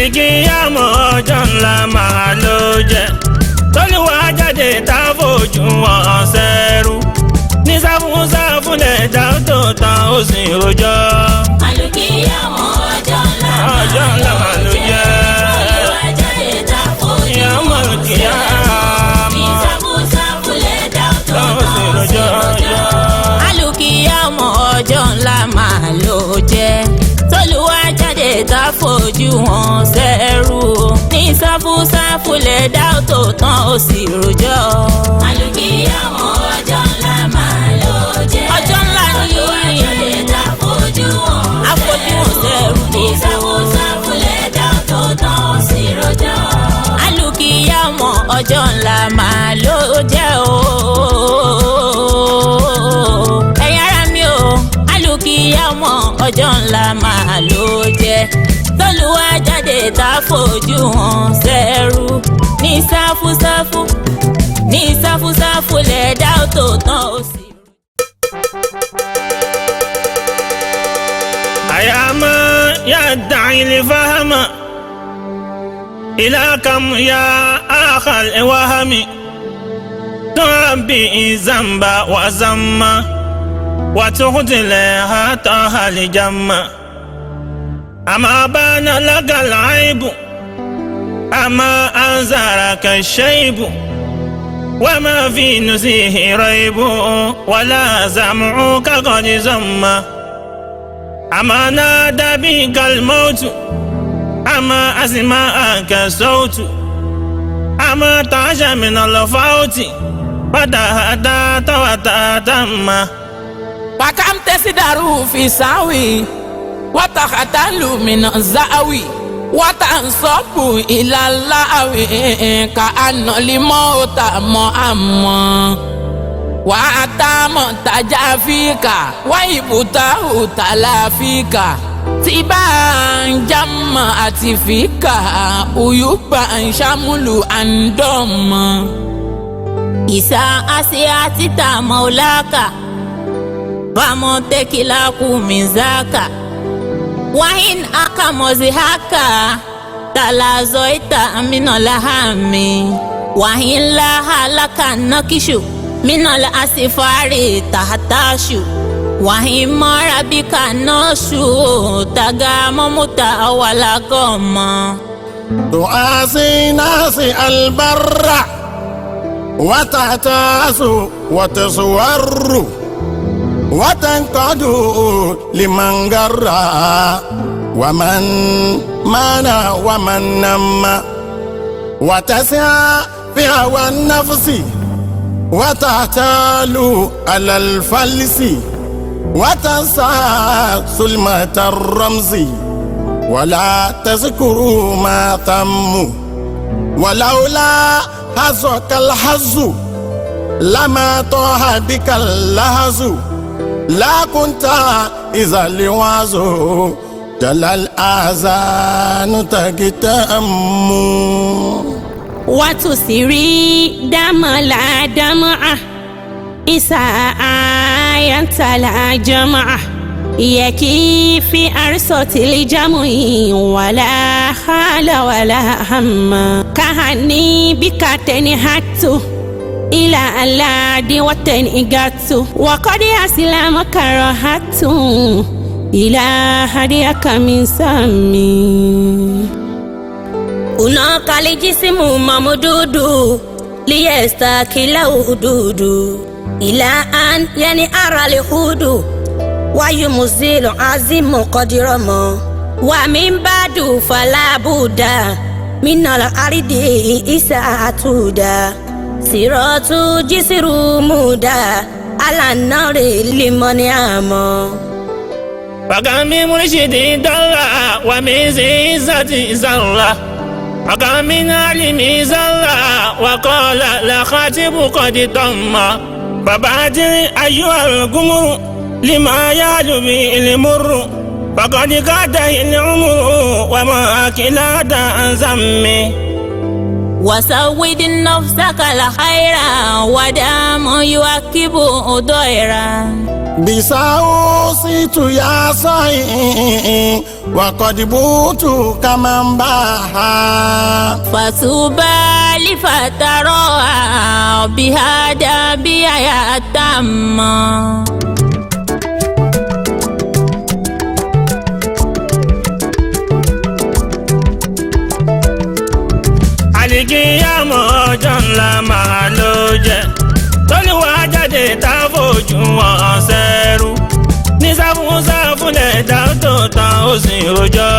Àlìkíyàmọ̀ ọjọ́ ńlá máa ló jẹ́. Tọ́lúwà jáde tá a fojú wọn sẹ́rú. Ní sáfúnsáfún lẹ̀dá tó tán ó sì rojọ́. Àlùkìyámọ̀ ọjọ́ ńlá Ọjọ́ ńlá máa ló jẹ́. Tolúwa jáde tá fojú Ìyàmọ̀ wọn sẹ́rú. Ní kìyàmọ̀ sáfúsáfú lẹ̀dá tó tó tán sì ó sì rojọ́. rojọ́. Alùkìyámọ̀ ọjọ́ ńlá máa ló jẹ́. Tolúwa jáde tá fojú wọn sẹ́rú. Ní sáfúsáfú lẹ̀dá tó tán ó sì rojọ́. Àlùkìyámọ̀ ọjọ́ ńlá máa ló jẹ́. Ọjọ́ ńlá ni. Tolúwa jáde tá fojú wọn Àfojú wọn sẹ́rú. Ní sáfúsáfú lẹ̀dá tó tán ó sì rojọ́. Alùkìyámọ̀ ọjọ́ ńlá máa ló jẹ́ o. Ẹ̀yin ará mi o, alùkìyámọ̀ ọjọ́ ńlá máa ló jẹ́. Tolúwa jáde tá fojú hàn sẹ́rú. Ní sáfúsáfú, ní sáfúsáfú lẹ̀dá tó tán ó sì. أيا يدعي الفهم إلى كم يا أخ الوهم تربي ذنب وزما وتغدلها طه الجمة أما بان لك العيب أما أنذرك الشيب وما في نسيه ريب ولا سمعك قد زم أما نادى بك الموت أما أسمعك الصوت أما تعشى من الفوت فتهدى وتتم. وكم تسدر في ساوي وتختل من الزاوي وتنصب إلى اللاوي كأن الموت مؤمن وأتم تجافيك وإبتاه تلافيك تبا جمع فيك أيوبا شمل أندم. Isa asiatita maulaka famontekilaku minzaka wahin akamozihaka talazoita minolahami wahin lahalaka nakishu minol asifari tahatashu wahin marabika noshu tagamomuta walagoma. تؤاسي ناس البر وتعتاس وتصور وتنقاد لمن جرى ومن مانا ومن نم وتسعى في هوى النفس وتحتال على الفلس وتنسى سلمة الرمز ولا تذكر ما تم ولولا حظك الحظ لما طه بك اللهز لا كنت إذا لواز جل الآذان تجتم. وتسري دم لا دمعة إسا آية لا جمعة يكي في أرصة الجمع ولا خال ولا هم كهني بك تنهت إلى الأرض وتنقت وقد أسلم كرهت إلى هديك من سمي. هناك الجسم ممدود ليستكل ودود إلى أن ينأر الخود ويمزل عظيم قدرما ومن بعد فلا بد من الأرض إساءة صراط جسر مدى على النار لمن آمن. وكم من مرشد ضل ومن عزة زلة وكم من عالم زل وقال لا خاتب قد ضم فبادر أيها القمر لما يعلو به المر فقد قاد العمر وما كلاد عن ذمي. وسود نفسك الخير ودام يوكل Kàwákìbù ọ̀dọ́ ìra. Bisausitu ya sahi wakadibutu kamambaha. Fatuba lifataro bihada biyayatama. Àlìkíyàmọ̀ ọjọ́ ńlá máa ló jẹ́ tọ́lúwà jáde tá a fojú wọn sẹ́rú ní sáfúnsáfún lẹ̀dá tó tán ó sì rojọ́.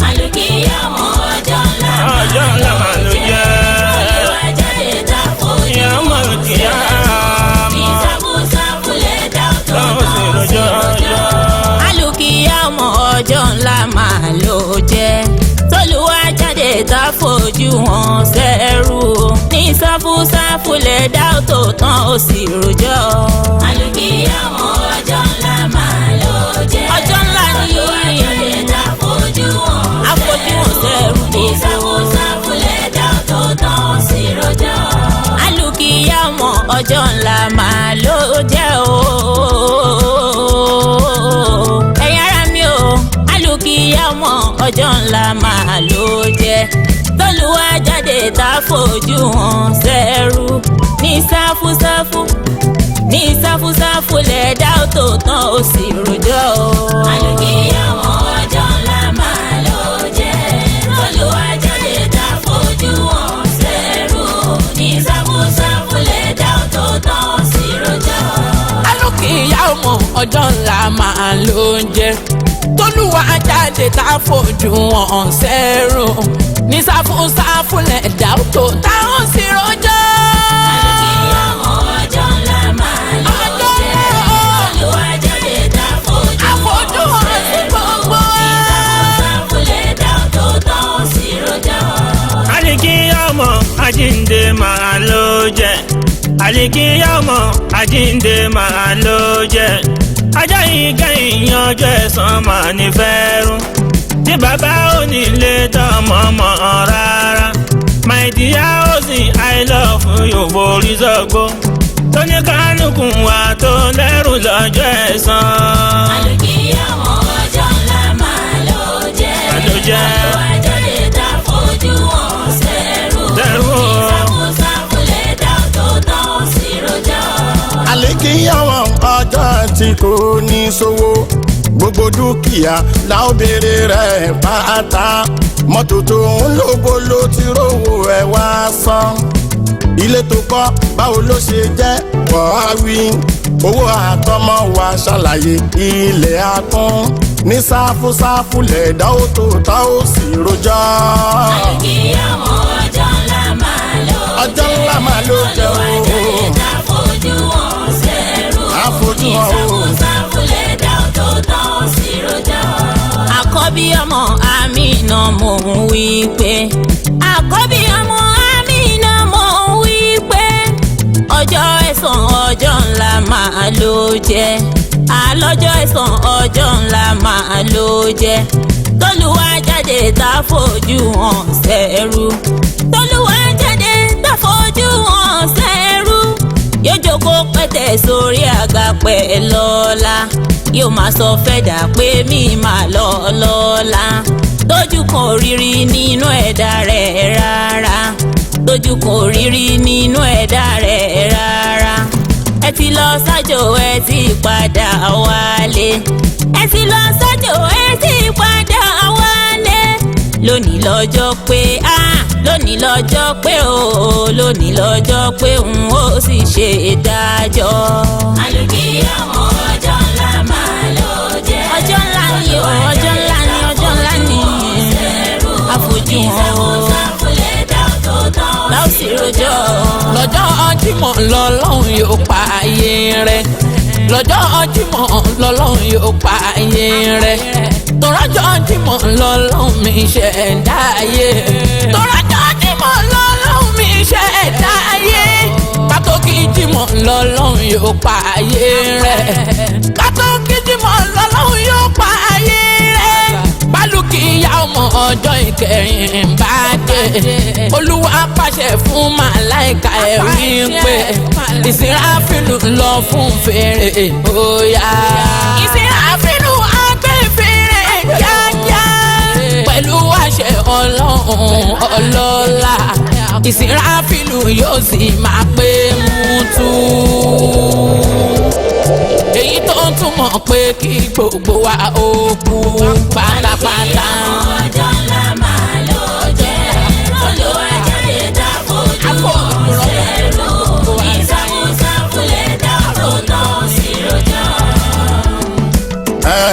Àlùkìyámọ̀ ọjọ́ ńlá Ọjọ́ ńlá máa ló jẹ́. Tolúwa jáde tá fojú Ìyámọ̀ wọn kìyàmọ̀ ní sáfúsáfú lẹ̀dá tó tán ó sì tán ó sì rojọ́. rojọ́. Àlùkìyámọ̀ ọjọ́ ńlá máa ló jẹ́ tọ́lúwà jáde tá a fojú wọn sẹ́rú ní sáfúsáfú lẹ̀dá tó tán ó sì rojọ́. Àlùkìyámọ̀ ọjọ́ ńlá máa ló jẹ́. Ọjọ́ ńlá ni. Tolúwa jáde tá fojú wọn Àfojú wọn sẹ́rú ní sáfúsáfú lẹ̀dá tó tán ó sì rojọ́. Àlùkìyámọ̀ ọjọ́ ńlá máa ló jẹ́ o. Ẹ̀yin ará mi o, àlùkìyámọ̀ ọjọ́ ńlá máa ló jẹ́. Tọ́lúwa jáde tá a fojú hàn sẹ́rú ní sáfúsáfú ní sáfúsáfú lẹ̀dá tó tán ó sì rojọ́ o. Àlùkìyámọ̀ ọjọ́ ńlá máa ló jẹ́. Tolúwa jáde tá fojú wọn sẹ́rù. Ní sáfúsáfú lẹ̀dá tó tán ó sì rojọ́. Alùkìyámọ̀ ọjọ́ ńlá máa ló ń jẹ́ tólúwa jáde tá a fojú wọn sẹ́rù ní sáfúnsáfún lẹ̀dá tó táwọn sì rojọ́. Àlùkìyámọ̀ ọjọ́ ńlá máa ló Ọjọ́ jẹ́. ńlá o. Tolúwa jáde tá fojú Àfojú wọn hàn sí sẹ́rù. gbogbo. Ní sáfúsáfú lẹ̀dá tó tán ó sì rojọ́. Àlìkíyàmọ̀ àjíǹde máa ló jẹ́. Àlìkíyàmọ̀ àjíǹde máa ló jẹ́. Ajá ìkẹyìn ọjọ́ ẹ̀san máa ní fẹ́rù. Tí bàbá ò ní lè tọmọ mọ́ rárá. My dear ó sì I love you borí sọ́gbó. Tóní kálukú wa tó lẹ́rù lọ́jọ́ ẹ̀san. Àlùkìyámọ̀ ọjọ́ ńlá máa ló jẹ́. Ló jẹ́. Tolúwa jáde tá fojú wọn sẹ́rù. Sẹ́rù o. Ní sáfúsáfú lẹ̀dá tó tán ó sì rojọ́. Àlìkíyàmọ̀ ọjọ́ tí kò ní sówó gbogbo dúkìá la ó béèrè rẹ̀ pátá mọ́tò tó ń lò bó ló ti rówó ẹ̀ wá san ilé tó kọ́ báwo ló ṣe jẹ́ wọ́n á wí owó àtọmọ wa ṣàlàyé ilẹ̀ akún ní sáfúsáfú lẹ̀dá ó tó tá ó sì rojọ́. Àlùkìyámọ̀ ọjọ́ ńlá máa ló jẹ́. Ọjọ́ ńlá máa ló jẹ́ o. Tolúwa jáde tá fojú wọn sẹ́rù. Á fojú Ní wọn o. sáfúsáfú lẹ̀dá tó tán ó sì rojọ́. Àkọ́bí ọmọ Amina mò ń wí pé àkọ́bí ọmọ Amina mò ń wí pé ọjọ́ ẹ̀san ọjọ́ ńlá máa ló jẹ́ àlọ́jọ́ ẹ̀san ọjọ́ ńlá máa ló jẹ́ tọ́lúwa jáde tá fojú hàn sẹ́rú tọ́lúwa jáde tá fojú hàn sẹ́rú yóò jókòó pẹ̀tẹ̀ sórí àga pẹ̀ lọ́la yóò máa sọ fẹ́dà pé mi máa lọ lọ́la tójú kan rírí nínú ẹ̀dá rẹ̀ rárá tójú kan rírí nínú ẹ̀dá rẹ̀ rárá ẹ ti lọ sájò ẹ ti padà wálé ẹ ti lọ sájò ẹ ti padà wálé lónìí lọ́jọ́ pé á lónìí lọ́jọ́ pé o lónìí lọ́jọ́ pé n ó sì ṣe ìdájọ́. Àlùkìyámọ̀ ọjọ́ ńlá máa ló jẹ́. Ọjọ́ ńlá ni o, ọjọ́ ńlá ni, ọjọ́ ńlá ni. Àfojú wọn o. Sáfúsáfú lẹ̀dá tó tán ó Láò sì rojọ́. Lọ́jọ́ Jímọ̀ lọ́lọ́run yóò pa ayé rẹ̀ lọ́jọ́ Jímọ̀ lọ́lọ́run yóò pa ayé rẹ̀ tọ́rájọ́ Jímọ̀ lọ́lọ́run mi ṣẹ̀dá ayé tọ́rájọ́ Jímọ̀ lọ́lọ́run mi ṣẹ̀dá ayé kátó kí Jímọ̀ lọ́lọ́run yóò pa ayé rẹ̀ kátó kí Jímọ̀ lọ́lọ́run yóò pa ayé rẹ̀ bálùkìyámọ̀ Ọjọ́ ìkẹyìn bá dé, Olúwa pàṣẹ fún màláìka ẹ̀ wípé Ìsíráfílù lọ fún fèrè óyá. Ìsíráfílù á gbé fèrè kíákíá pẹ̀lú àṣẹ Ọlọ́run ọlọ́lá. Ìsíráfílù yóò sì máa pé mútú, èyí tó ń túmọ̀ pé kí gbogbo wa ó kú pátápátá. Ọjọ́ ńlá máa ló jẹ́ tọ́lúwa jáde tá fojú wọn sẹ́rù ní sáfúsáfú lẹ́dá tó tán sí rojọ́. Ẹ,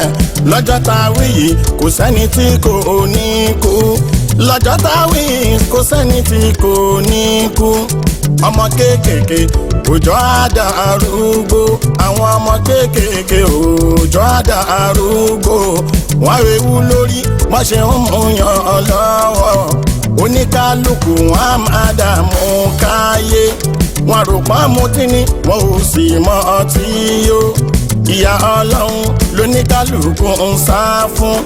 lọ́jọ́ tá a wí yìí kò sẹ́ni tí kò ní kú. Lọ́jọ́ tá a wí yìí kò sẹ́ni tí kò ní kú. Ọmọ kéékèèké òjò àdá arúgbó, àwọn ọmọ kéékèèké òjò àdá arúgbó, wọ́n ewu lórí wọ́n ṣe ń mú yan lọ́wọ́. Oníkálukú wọn á máa dààmú káyé, wọn rò pọ́n mutí ni wọn ò sì mọ ọtí yó. Ìyà Ọlọ́run lóníkálukú ń sá fún.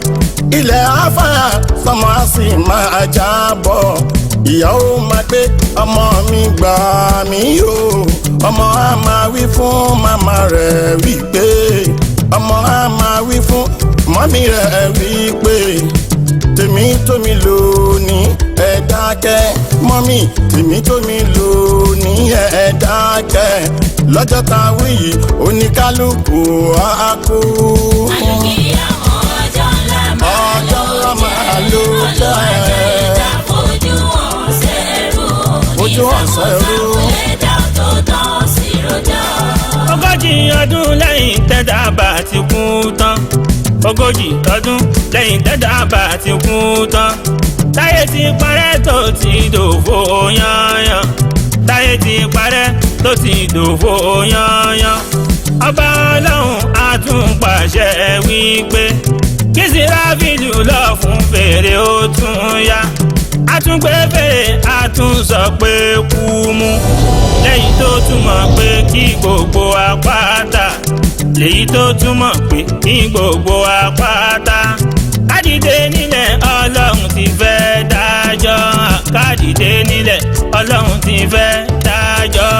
Ilẹ̀ afárá sọmọ á sì máa jábọ̀. Ìyá ó máa pé ọmọ mi gbà mí o, ọmọ á máa wí fún màmá rẹ̀ wípé, ọmọ á máa wí fún mọ́mí rẹ̀ wípé, tèmi tómi lónìí ẹ dákẹ́ mọ́mí, tèmi tómi lónìí ẹ dákẹ́. Lọ́jọ́ tá a wí yìí oníkálukú á kú. Àlùkìyámọ̀ ọjọ́ ńlá máa Ọjọ́ ńlá máa ló ló jẹ́. jẹ́ tọ́lúwa jáde tá fojú wọn sẹ́rù ní Fojú wọn sẹ́rù. sáfúsáfú lẹ́dá tó tán sí rojọ́. 40 ọdún lẹ́yìn tẹ́dá bá ti kú tán, 40 ọdún lẹ́yìn tẹ́dá bá ti kú tán, táyé ti parẹ́ tó ti dòfo yányán, táyé ti parẹ́ tó ti dòfo yányán, ọba Ọlọ́run á tún pàṣẹ wípé kí Síráfílù lọ fún fèrè ó tún yá, àtúngbé fèrè àtún sọ pé kú mú, lẹ́yìn tó túmọ̀ pé kí gbogbo apáta, lèyí tó túmọ̀ pé kí gbogbo apáta kádìdé nílẹ̀, Ọlọ́run ti fẹ́ dájọ́. Kádìdé nílẹ̀, Ọlọ́run ti fẹ́ dájọ́.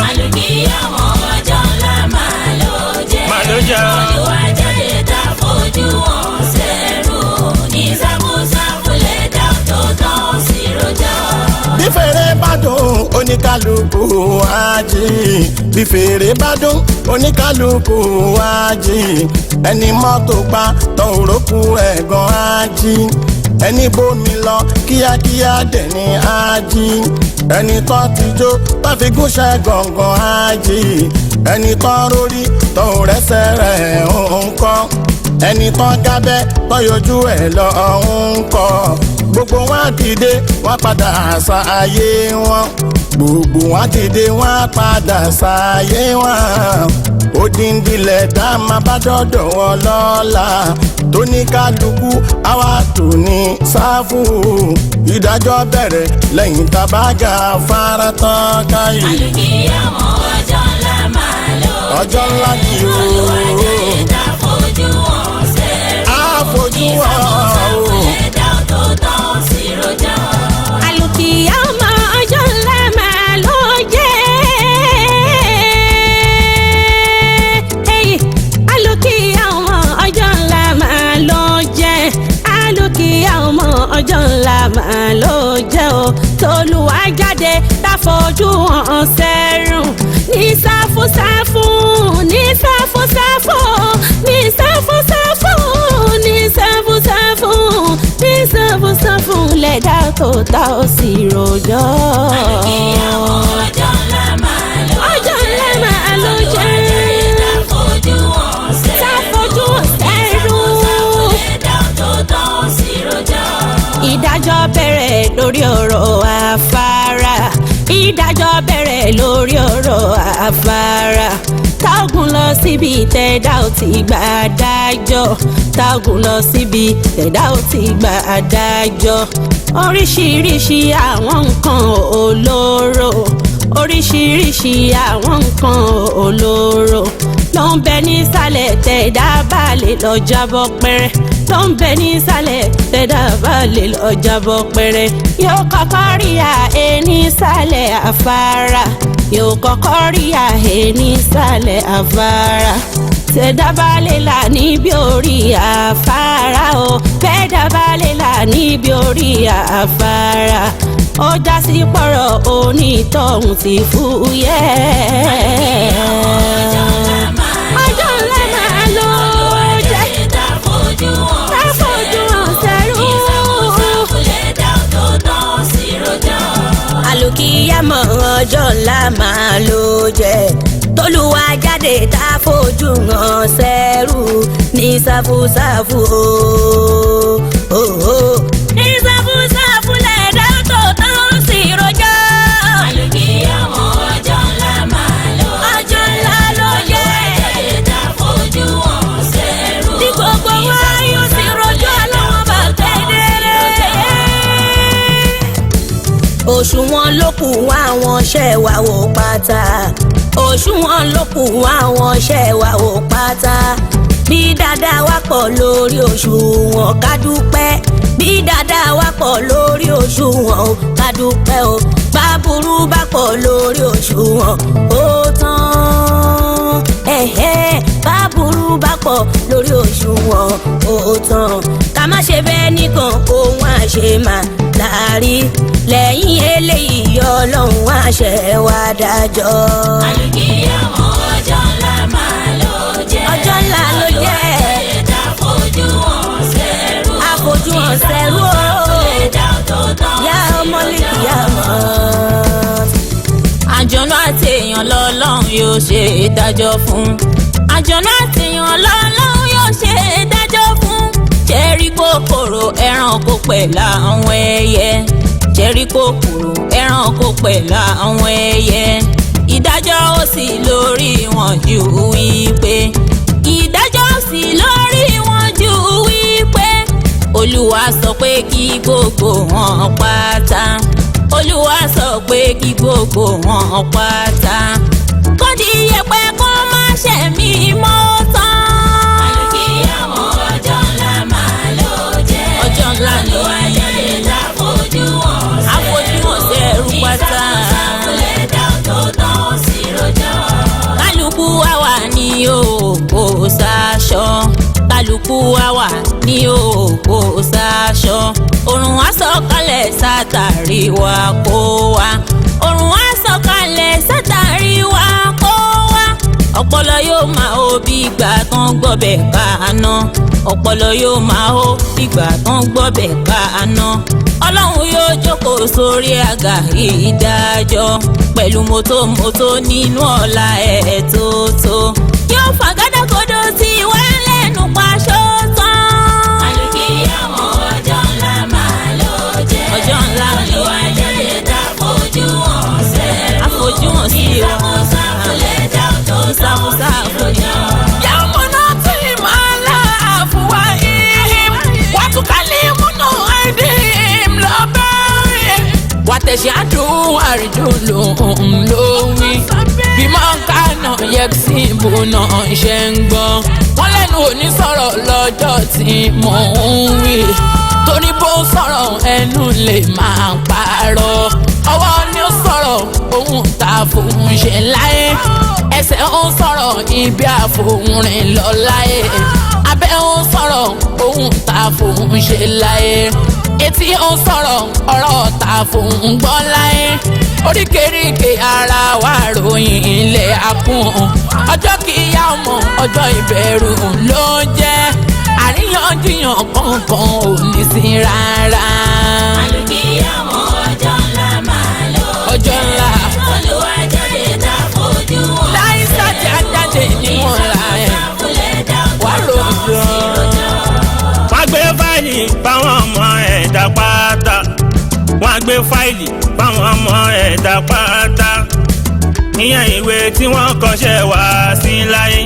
Àlùkìyámọ̀ ọjọ́ ńlá máa ló jẹ́ Máa ló jẹ́. tọ́lúwa jáde tá fojú wọn sẹ́rù ní sáfúsáfú lẹ́dá tó tán sí rojọ́. Bí fèrè bá dùn oníkálukú á jí, bí fèrè bá dùn oníkálukú á jí. Ẹni mọ́tò pa tán òrókù ẹ̀gàn á jí, ẹni bómi lọ kíákíá dẹ̀ ní á jí, ẹni tó ti jó tó fi gúnṣẹ́ gàngàn á jí, ẹni tó rórí tó rẹ́sẹ̀ rẹ̀ ń kọ́, ẹni tó gábẹ́ tó yọjú ẹ̀ lọ ń kọ́. Gbogbo wọn dìde wọn padà sáyé wọn, gbogbo wọn dìde wọn padà sáyé wọn. Odindilẹ̀ dá máa bá dọ́dọ̀ wọn lọ́la, tóníkálukú àwa tò ní sáfù. Ìdájọ́ bẹ̀rẹ̀ lẹ́yìn tabaga fara tán káyì. Àlùkìyámọ̀ ọjọ́ ńlá máa ló Ọjọ́ ńlá ni o. tọ́lúwa jáde tá fojú wọn sẹ́rù Á fojú ní wọn sáfúsáfú o. lẹ́dá tó tán sí rojọ́. Àlùkìyámọ̀ ọjọ́ ńlá máa ló jẹ́. Àlùkìyámọ̀ ọjọ́ ńlá máa ló jẹ́. Àlùkìyámọ̀ ọjọ́ ńlá máa ló jẹ́ o. Tolúwa jáde táfojú hàn sẹ́rùn ní sáfúsáfú, ní sáfúsáfú, ní sáfúsáfú, ní sáfúsáfú, ní sáfúsáfú lẹ́dá tó ta ó sì rojọ́. Àlùkìyámọ̀ ọjọ́ ńlá máa ló Ọjọ́ ńlá máa ló jẹ́. Tọ́lúwa jáde tá fojú wọn sẹ́rù Táfojú hàn ní sẹ́rù. sáfúsáfú lẹ́dá tó tán sí rojọ́. Ìdájọ́ bẹ̀rẹ̀ lórí ọ̀rọ̀ afárá, ìdájọ́ bẹ̀rẹ̀ lórí ọ̀rọ̀ afárá. Táògùn lọ síbi tẹ̀dá ò ti gbà dájọ́, táògùn lọ síbi tẹ̀dá ò ti gbà dájọ́. Oríṣiríṣi àwọn nǹkan olóró, oríṣiríṣi àwọn nǹkan olóró ló ń bẹ nísàlẹ̀ tẹ̀dá bá lè lọ jábọ́ pẹ́rẹ́. tó ń bẹ nísàlẹ̀ tẹ̀dá bá lè lọ jábọ́ pẹ̀rẹ̀. Yóò kọ́kọ́ rí àhẹ nísàlẹ̀ afárá. Yóò kọ́kọ́ rí àhẹ nísàlẹ̀ afárá. Tẹ̀dá bá lè là níbi orí afárá o. Tẹ̀dá bá lè là níbi orí afárá. Ó já sí pọ̀rọ̀ onítọ̀hún ti fúyẹ́. Ọjọ́ ńlá máa ló jẹ́. Táfojú Táfojú hàn sẹ́rú. Lẹ́dá tó tán sí rojọ́. Àlùkìyámọ̀ ọjọ́ ńlá máa ló jẹ́. Tolúwa jáde tá a fojú hàn sẹ́rù ní sáfúsáfú o. Ní sáfúsáfú lẹ̀dá tó tán sí rojọ́. Àlùkìyámọ̀ ọjọ́ ńlá máa ló jẹ́. Ọjọ́ ńlá ló jẹ́. Táfojú hàn sẹ́rù. Ní gbogbo wa yóò sì rojọ́ lọ́wọ́ bá kedere. Òṣùwọ̀n ló kù àwọn ṣẹ́ wa wò pátá. Òṣùwọ̀n ló kù àwọn ṣẹ́ wa wò pátá. Bí dáadáa wá pọ̀ lórí òṣùwọ̀n ká dúpẹ́. Bí dáadáa wá pọ̀ lórí òṣùwọ̀n o ká dúpẹ́ o. Báburú bá pọ̀ lórí òṣùwọ̀n ó tán. Ẹ̀hẹ́ báburú bá pọ̀ lórí òṣùwọ̀n ó tán. Ká má ṣe bẹ́ẹ̀ nìkan ohun àṣemà láàrí. Lẹ́yìn eléyìí ọlọ́run àṣẹ wa dájọ́. Àlùkìyámọ̀ ọjọ́ ńlá máa ló jẹ́. Ọjọ́ ńlá ló jẹ́. Táfojú hàn sẹ́rù. Àfojú hàn sẹ́rù o. Lẹ́dá tó tán Yá sí ọmọlẹ́kì yá rojọ́. mọ́. Àjọ̀nú àti èèyàn lọ́lọ́run yóò ṣe ìdájọ́ fún. Àjọ̀nú àti èèyàn lọ́lọ́run yóò ṣe ìdájọ́ fún. Ṣẹ́rí kòkòrò ẹranko pẹ̀lú àwọn ẹyẹ. Ṣẹ́rí kòkòrò ẹranko pẹ̀lú àwọn ẹyẹ. Ìdájọ́ ó sì lórí wọn jù wípé. Ìdájọ́ ó sì lórí wọn jù wípé. Olúwa sọ pé kí gbogbo wọn pátá. Olúwa sọ pé kí gbogbo wọn pátá. Kọ́dí iyẹ̀pẹ̀ kó má ṣe mí mọ́ tán. Àlùkìyámọ̀ ọjọ́ ńlá máa ló jẹ́. Ọjọ́ ńlá ló Olúwa jáde táfojú hàn sẹ́rù. Àfojú hàn sẹ́rù pátá. Ìsáfúsáfú lẹ́dá tó tán sí rojọ́. Kálukú wa wà ní òkò sáṣọ. Kálukú wa wà ní òkò sáṣọ. Òrùn á sọ̀kalẹ̀ sátàrí wa kó wa. Òrùn á sọ̀kalẹ̀ sátàrí wa kó wa. Ọpọlọ yóò máa hó bí ìgbà tán gbọ́bẹ̀ kaná. Ọpọlọ yóò máa hó bí ìgbà tán gbọ́bẹ̀ kaná. Ọlọ́run yóò jókòó sórí àga ìdájọ́ pẹ̀lú mọ́tòmọ́tò nínú ọ̀la ẹ̀ tó tó. Yóò fàgádàgodo tí wá lẹ́nu paṣọ tán. Àlùkìyámọ̀ ọjọ́ ńlá máa ló jẹ́. Ọjọ́ ńlá ló Olúwa jáde táfojú hàn sẹ́rù. Àfojú hàn sí wa. Ìsáfúsáfú lẹ́dá tó tán sí Ìsáfúsáfú. rojọ́. يوم نعطيهم على أفواههم وتكلمنا أيديهم لبائهم وتشهد أرجلهم lówí bímọ kánà yẹksìbù náà ṣe ń gbọ́ wọ́n lẹ́nu òní sọ̀rọ̀ lọ́jọ́ tí mò ń wí torí bó sọ̀rọ̀ ẹnu lè máa parọ́ ọwọ́ ni ó sọ̀rọ̀ ohun tá a fòun ṣe láyé ẹsẹ̀ ń sọ̀rọ̀ ibi àfòun rìn lọ láyé abẹ́ ń sọ̀rọ̀ ohun tá a fòun ṣe láyé etí ń sọ̀rọ̀ ọ̀rọ̀ tá a fòun gbọ́ láyé oríkèéríkèé ara wa ròyìn ilẹ̀ akún ọjọ́ kìíyá ọmọ ọjọ́ ìbẹ̀rù ló jẹ́ àríyànjiyàn kankan ò ní sí rárá. Àlùkìyámọ̀ ọjọ́ ńlá máa ló jẹ́. Ọjọ́ ńlá. Olúwa jáde táfojú hàn Láì sájà jáde ní wọn ra ẹ̀ Ìsáfúsáfú lẹ́dá tó wá tán ròjọ́. sí rojọ́. Wọ́n gbé fáìlì fáwọn ọmọ ẹ̀dá pátá. Wọ́n gbé fáìlì fáwọn ọmọ ẹ̀dá pátá. Ìyẹn ìwé tí wọ́n kọṣẹ́ wá sí láyé.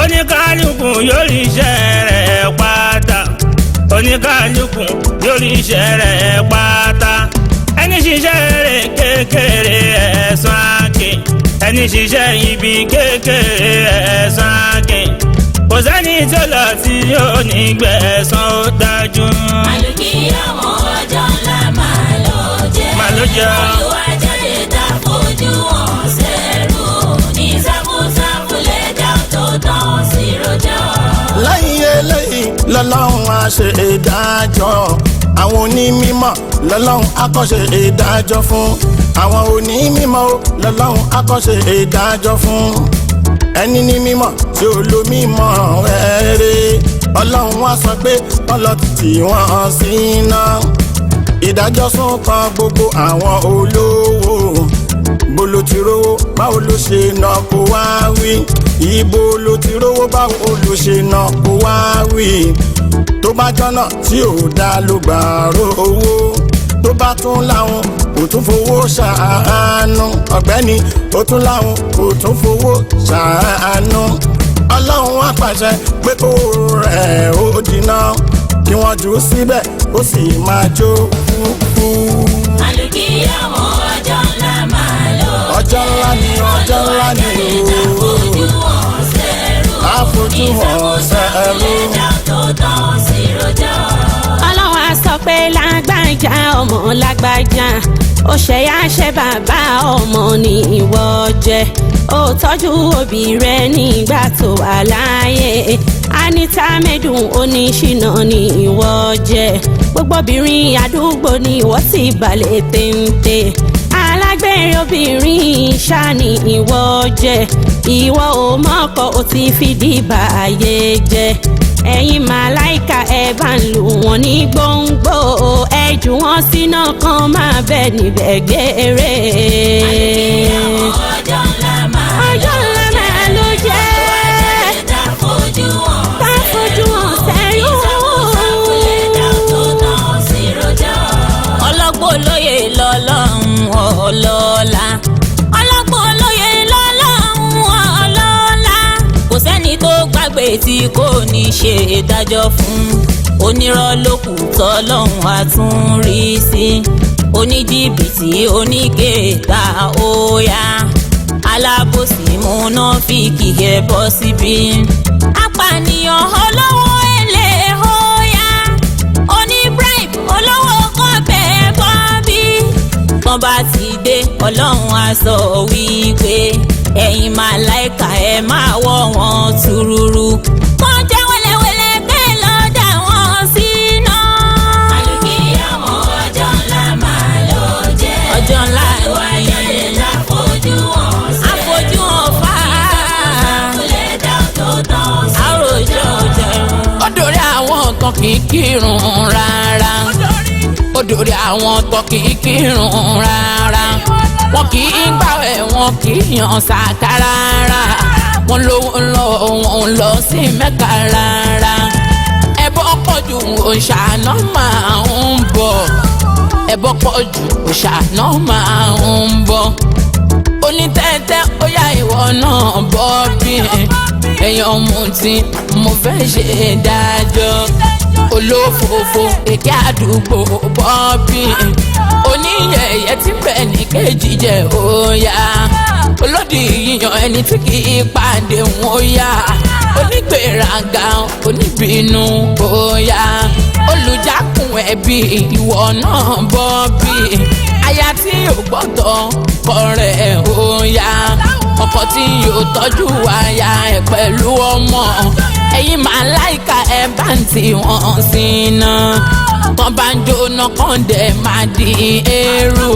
Oníkálukú yóò rí iṣẹ́ rẹ̀ pátá. Oníkálukú yóò rí iṣẹ́ rẹ̀ pátá. Ẹni ṣiṣẹ́ rẹ̀ kékeré ẹ̀san àkè. Ẹni ṣiṣẹ́ ibi kékeré ẹ̀san àkè. Kò sẹ́ni tí ó lọ tí yóò ní gbẹ̀san, ó dájú. Àlùkìyámọ̀ ọjọ́ ńlá máa ló jẹ́. Máa ló jẹ́. Olúwa jáde tá fojú wọn sẹ́rù. Ní sáfúsáfú lẹ́dá tó tán sí rojọ́. Lẹ́yìn eléyìí lọ́lọ́run á ṣe ìdájọ́ àwọn onímọ̀, lọ́lọ́run á kọ́ ṣe ìdájọ́ fún àwọn onímọ̀ ó, lọ́lọ́run á kọ́ ṣe ìdájọ́ fún ẹni ní mímọ̀ tí ó lo mímọ̀ rẹ̀. Ọlọ́run á sọ pé ọlọ́tì wọ́n sí iná. Ìdájọ́ sún kan gbogbo àwọn olówó. Bó ló ti rówó? Báwo ló ṣe nà? Kó wá wí. Ibo ló ti rówó? Báwo ló ṣe nà? Kó wá wí. Tó bá jọ́nà tí ò dá ló gbà rówó, tó bá tún láwọn kò tún fowó ṣàánú, ọ̀gbẹ́ni, ó tún láwọn kò tún fowó ṣàánú, Ọlọ́run á pàṣẹ pé kó rẹ̀ ó dínà, kí wọ́n jù ú síbẹ̀, ó sì máa jó fúfú. Àlùkìyámọ̀ ọjọ́ ńlá máa ló jẹ́. Ọjọ́ ńlá ni, ọjọ́ ńlá ni Olúwa jáde tá ooo. fojú wọn sẹ́rù. Tá fojú Ní wọn sáfúsáfú sẹ́rù. lẹ́dá tó tán sí rojọ́. Ọlọ́run á sọ pé lágbájá, ọmọ lágbájá, ó ṣẹ̀yà ṣe bàbá, ọmọ ní ìwọ jẹ́, ó tọ́jú òbí rẹ nígbà tó wà láàyè. Anita mẹ́dùn, oníṣìnà ní ìwọ jẹ́, gbogbo obìnrin àdúgbò ní ìwọ ti balẹ̀ téńté, alágbèrè obìnrin ṣá ni ìwọ jẹ́, ìwọ ò mọ̀kọ́, ó ti fìdí bàyè jẹ́. Ẹ̀yin màláìka, ẹ bá ń lù wọ́n ní gbòǹgbò, ẹ jù wọ́n sínú kan máa bẹ̀ níbẹ̀ gbére. Àlùkìyámọ̀ ọjọ́ ńlá máa Ọjọ́ ńlá máa ló jẹ́. Tá fojú wọn Tá fojú wọn sẹ́rù. Ní sáfúsáfú lẹ́dá tó tán sí rojọ́. Ọlọ́gbọ́n olóye lọ́lọ́run ọlọ́lá, ọlọ́gbọ́n olóye lọ́lọ́run ọlọ́lá. Kò sẹ́ni tó gbàgbé tí kò ní ṣe ìdájọ́ fún. Onírọ́ ló kù tọ́lọ́run àtúnrí sí, oníjìbìtì, oníkèéta, óyá, alábòsí, múnáfíkì, ẹ bọ́ síbí, apànìyàn, olówó èlé, óyá, oní bribe, olówó kọ́bẹ̀, bọ́bí. Tán bá ti dé, Ọlọ́run á sọ wípé ẹ̀yin màláìka, ẹ máa wọ́ wọn túrúrú. Wọ́n jẹ́ wẹ́lẹ́wẹ́lẹ́ pé lọ́dà wọn síná. Àlùkìyámọ̀ ọjọ́ ńlá máa ló jẹ́. Ọjọ́ ńlá Olúwa ni. jáde tá fojú wọn sẹ́rù. Àfojú wọn fà á. Sáfúsáfú lẹ́dá tó tán sí Àròjọ jẹun. Ó dòrí àwọn kan kì í kírun rárá, ó dòrí àwọn tó kì í kírun rárá, wọn kì í gbàwẹ̀, wọn kì í yan sàkà rárá, wọn lówó lọ, wọn ò lọ sí Mẹ́kà rárá. Ẹbọ pọ̀ jù, òòṣà náà máa ń bọ̀. Ẹbọ pọ̀ jù, òòṣà náà máa ń bọ̀. Onítẹ̀tẹ̀, ó yá, ìwọ náà bọ́ bí èèyàn mutí, mo fẹ́ ṣe ìdájọ́. Olófòfò, èké àdúgbò, bọ́ bí oníyẹ̀yẹ́ tí bẹ́ẹ̀ ní kejì jẹ́, óyá. Olódì yíyan, ẹni tí kì í pàdé wọn, óyá. Onígbèrágà, oníbínú, óyá. Olùjákùn ẹbí, ìwọ náà bọ́ bí. Aya tí yóò gbọ́dọ̀ kọrẹ̀, óyá. Ọkọ tí yóò tọ́jú aya ẹ̀ pẹ̀lú ọmọ. Ẹ̀yin màláìka, ẹ̀ bá ń tì wọ́n síná. Tán bá ń jóná, kàn dẹ̀ máa di eérú.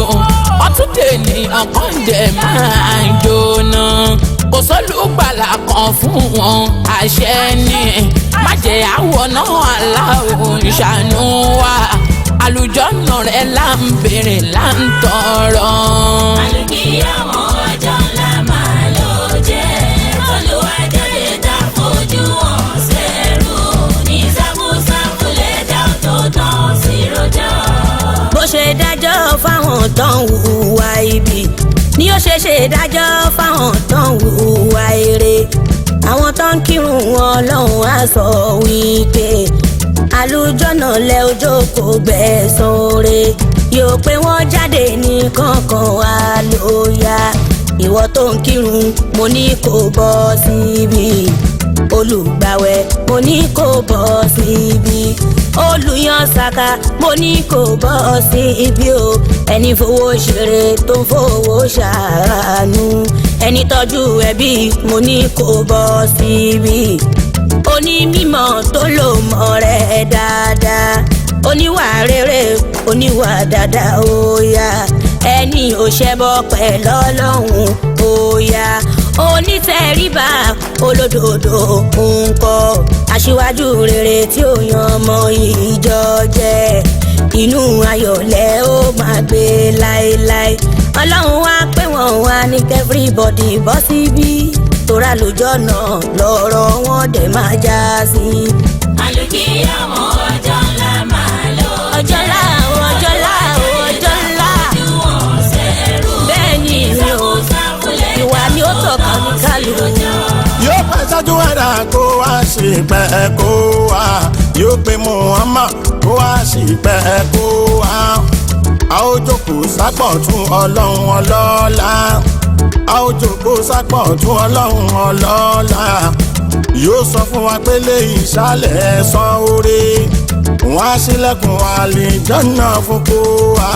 Ọtún dè ní ọkàn dẹ̀ máa ń jóná. Kò sólùgbàlà kan fún wọn, àṣẹ ni. Má jẹ́ àwọ̀ náà, aláwọ̀ ìṣàánú wa. Àlùjọ́nà rẹ̀ là ń béèrè, là ń tọrọ. Àlùkìyámọ̀ ọjọ́ ńlá máa ló jẹ́. Olúwa jáde tá fojú wọn sẹ́rù. Ní sáfúsáfú lẹ́dá tó tán sí rojọ́. Bó ṣe dájọ́ fáwọn tó ń hùwà ibi ni ó ṣe ṣe dájọ́ fáwọn tó ń hùwà ire. Àwọn tó ń kírun, Ọlọ́run á sọ wípé àlùjọ́nà lẹ ojú kò gbẹ̀san oore, yóò pé wọ́n jáde ní kankan wá lóya. Ìwọ tó ń kírun, mo ní kó bọ́ síbi. Olùgbàwẹ̀ mo ní kó bọ́ síbi, olùyàn sàkà mo ní kó bọ́ síbi o. Ẹni fowó ṣeré tó ń fowó ṣàánú, ẹni tọ́jú ẹbí mo ní kó bọ́ síbi. Onímọ̀ tó lò mọ̀ rẹ̀ dáadáa, oníwà rere oníwà dáadáa ó yá. Ẹni ò ṣẹbọ pẹ̀lú Ọlọ́run ó yá. Onítẹríba olódodo ńkọ́, aṣíwájú rere tí ó yan ọmọ ìjọ jẹ. Inú ayọ̀ lẹ ó máa gbé láéláé. Ọlọ́run wá pé wọ́n wá ní everybody bọ́ síbí, tóra lójọ́ náà lọ́rọ̀ wọn dẹ̀ máa já sí. Àlùkìyámọ̀ ọjọ́ ńlá máa ló Ọjọ́ ńlá o, ọjọ́ ńlá o, ọjọ́ ńlá. Bẹ́ẹ̀ ni mi ò, ìwà ni ó tọ̀ka ní kálukú. Yóò pẹ́ ṣáájú ẹ̀dá kó wá sí pẹ́ kó wá, yóò pe Muhammad kó wá sí pẹ́ kó wá. A ó jókòó sápọ̀ tún Ọlọ́run ọlọ́lá, a ó jókòó sápọ̀ tún Ọlọ́run ọlọ́lá. Yóò sọ fún wa pé lè ìsàlẹ̀ san oore, wọ́n á ṣílẹ̀kùn àlìjọ́nà fún kó wá,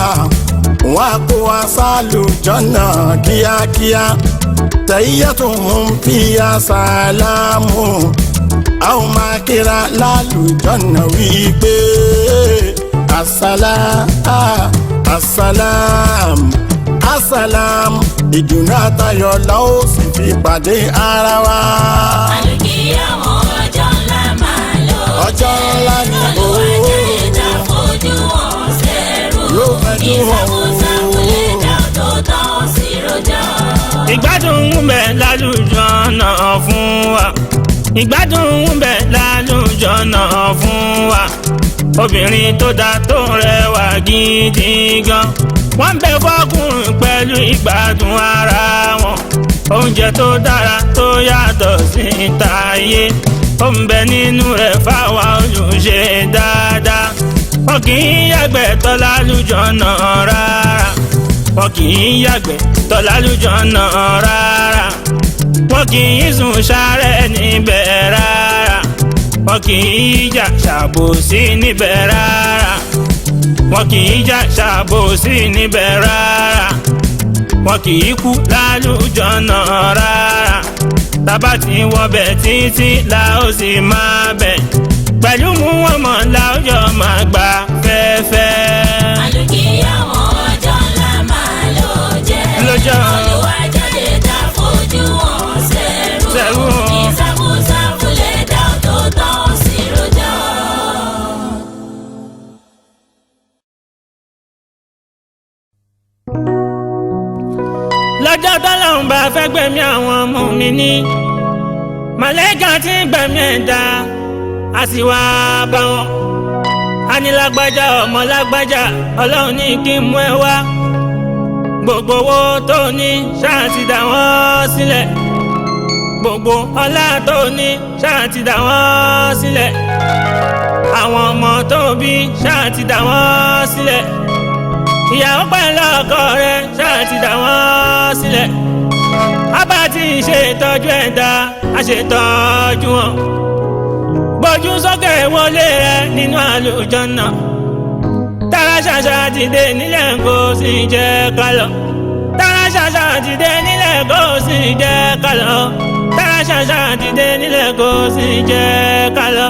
wọ́n á kó wa sálùjọ́nà kíákíá. Tahiyyatuhum fiya salamu, a ó máa kíra lálùjọ́nà wípé asalaam asalaam asalaam. Ìdùnnú àtayọ̀ la ó sì fi pàdé ara wa. Àlùkìyámọ̀ ọjọ́ ńlá máa ló Ọjọ́ ńlá ni ó Olùwàjáde tá fojú wọn sẹ́rù. Yóò fẹjú hàn ó. Ìsàkóso dá tó tán sí rojọ́. Ìgbádùn ń bẹ lálùjọ náà fún wa, ìgbádùn ń bẹ lálùjọ náà fún wa. Obìnrin tó dáa tó rẹwà gidi gan, wọ́n ń bẹ fọ́kùnrin pẹ̀lú ìgbádùn ara wọn. Oúnjẹ tó dára tó yàtọ̀ sí tayé, ó ń bẹ nínú rẹ̀ fáwa olùṣe dáadáa. Wọn kì í yàgbẹ́ tọ́lá lùjọ náà rárá, wọn kì í yàgbẹ́ tọ́lá lùjọ náà rárá. Wọn kì í sùn sáré níbẹ̀ rárá, wọn kì í jà ṣàbòsí níbẹ̀ rárá, wọn kì í jà ṣàbòsí níbẹ̀ rárá. Wọn kì í kú lálùjọ náà rárá. Tábà tí wọbẹ̀ títí la ó sì máa bẹ̀, pẹ̀lú mú wọn mọ̀ láwùjọ máa gbà fẹ́fẹ́. Àlùkìyámọ̀ ọjọ́ ńlá máa ló jẹ́. Lọ́jọ́. Olùwàjáde tá fojú wọn sẹ́rù. Sẹ́rù. Ìsàkóso dá tó tán sí rojọ́. Lọ́jọ́ tọ́lọ́run bá fẹ́ gbẹ̀mí àwọn ọmọ mi ní, màlẹ́kà tí ń gbẹ̀mí ẹ̀dá a sì wá bá wọn. A ní lágbájá ọmọ lágbájá, Ọlọ́run ní kí n mú ẹ wá. Gbogbo owó tó ní ṣáà ti dà wọ́n sílẹ̀, gbogbo ọlá tó ní ṣáà ti dà wọ́n sílẹ̀, àwọn ọmọ tó bí ṣáà ti dà wọ́n sílẹ̀, ìyàwó pẹ̀lú ọkọ rẹ̀ ṣáà ti dà wọ́n sílẹ̀. Abá tí ń ṣe ìtọ́jú ẹ̀dá a ṣètọ́jú wọn. Gbójú sókè wọlé rẹ nínú àlùjànnà, tara ṣàṣà dìde nílẹ̀ kó sì jẹ́ ká lọ. Tara ṣàṣà dìde nílẹ̀ kó sì jẹ́ ká lọ. Tara ṣàṣà dìde nílẹ̀ kó sì jẹ́ ká lọ.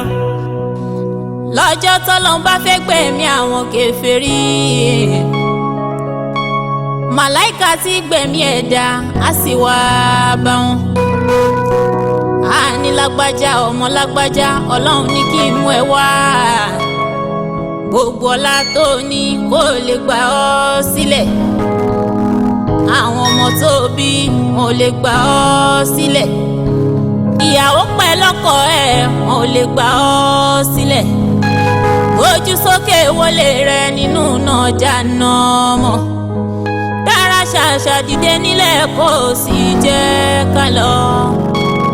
Lọ́jọ́ tọ́lọ́n bá fẹ́ gbẹ̀mí àwọn kèfèrí, màláìka tí gbẹ̀mí ẹ̀dá á sì wá bá wọn. A ní lágbájá ọmọ lágbájá, Ọlọ́run ní kí n mú ẹ wá. Gbogbo ọlá tó ní kó lè gbà ọ́ sílẹ̀, àwọn ọmọ tó bí wọn ò lè gbà ọ́ sílẹ̀, ìyàwó pẹ̀lú ọkọ ẹ̀ wọn ò lè gbà ọ́ sílẹ̀. Ojú sókè wọlé rẹ nínú náà jáná mọ́, dára ṣàṣà dìde nílẹ̀ kó o sì jẹ́ ká lọ.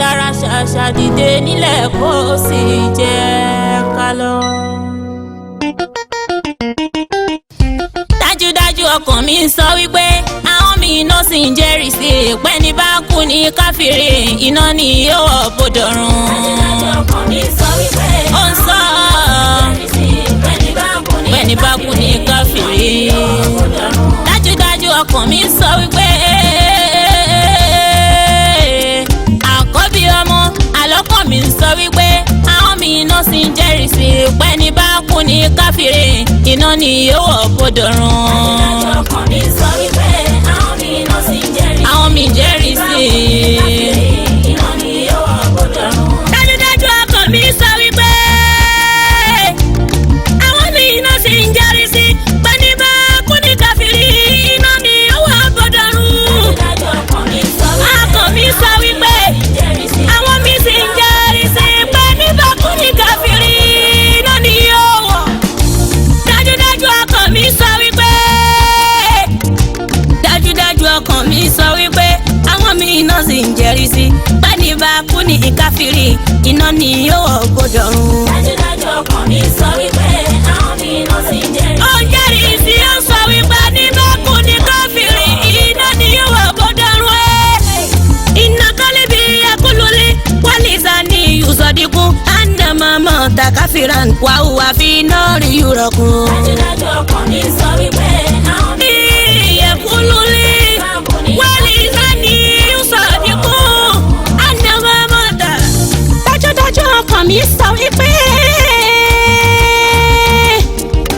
Dára ṣàṣà dìde nílẹ̀ kó o sì jẹ́ ká lọ. Dájúdájú ọkàn mi ń sọ wípé àwọn mi náà sì ń jẹ́rìí sí pẹ́ni bá kú ní káfíìrì iná ni yóò wọ̀ bọ́dọ̀rùn. Dájúdájú ọkàn mi sọ wípé Ó ń sọ pẹ́ni bá kú ní káfíìrì pẹ́ni bá kú ní káfíìrì. Dájúdájú Dájúdájú ọkàn mi sọ wípé àkọ́bí ọmọ àlọ́kàn mi sọ wípé àwọn mi iná sì ń jẹ́rìí sí pẹ́ni bá kú ní káfíìrì iná ni yóò wọ̀ bọ́dọ̀rùn. Dájúdájú ọkàn mi sọ wípé àwọn mi náà sì ń jẹ́rìí sí Àwọn mi jẹ́rìí sí. Iná ni yóò wọ̀ bọ́dọ̀rùn. Dájúdájú ọkàn mi sọ wípé àwọn mi iná sì ń jẹ́rìí sí pẹ́ni bá kú ní káfíìrì iná ni ó wà bọ́dọ̀rùn. Dájúdájú ọkàn mi sọ wípé Ọkàn mi sọ wípé jẹ́rìí sí àwọn mi sì ń jẹ́rìí sí pẹ́ni bá kú ní káfíìrì iná ni ó wọ̀. Dájúdájú ọkàn mi sọ wípé dájúdájú ọkàn mi sọ wípé àwọn mi iná sì ń jẹ́rìí sí pẹ́ni bá kú ní káfíìrì iná ni ó wọ̀ bọ́dọ̀rùn. Dájúdájú ọkàn mi sọ wípé àwọn mi náà sì ń jẹ́rìí Ó ń jẹ́rìí sí ó sọ wípé ní bá kú ní káfíìrì iná ni yóò wà bọ́dọ̀rùn ẹ̀. Iná kálíbi akúlólé wálìsà ní ìsọdínkù ànàmọ́mọ́ tàkàfìràn wàhùwà fi náà rí yúrọ̀kùn. Dájúdájú ọkàn mi sọ wípé àwọn mi Ìyẹ̀kúlólé wálìsà ní ìsọdínkù ànàmọ́mọ́ tà. Dájúdájú ọkàn mi sọ wípé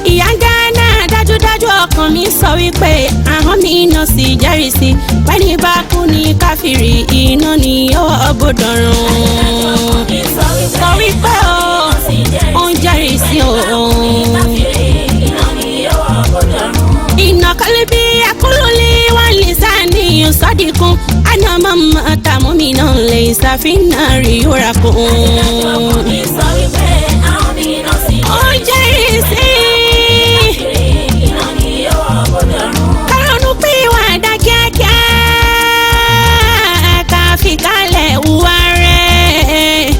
ìyá Gánà dájúdájú ọkàn mi sọ wípé ahọ́n mi iná sì jẹ́rìí sí pẹ́ni bá kú ní káfíìrì iná ni ó bọ́dọ̀rùn. mi sọ wípé Sọ wípé ó sì ń jẹ́rìí ó ń jẹ́rìí sí òun. káfíìrì iná ni yóò wọ̀ bọ́dọ̀rùn. Iná kálíbí akúlólé wà lè sá ní sọ́dínkù àná mọ́mọ́ tàmú mi náà lè ṣàfihàn rí yóra kún. Ọkàn mi sọ wípé àwọn mi náà sì ń Ó ń jẹ́rìí sí jẹ́rìí iná ni yóò wọ̀ bọ́dọ̀rùn. kárọ̀nù pé wà dá kíákíá ká fi kalẹ̀ wúwa rẹ̀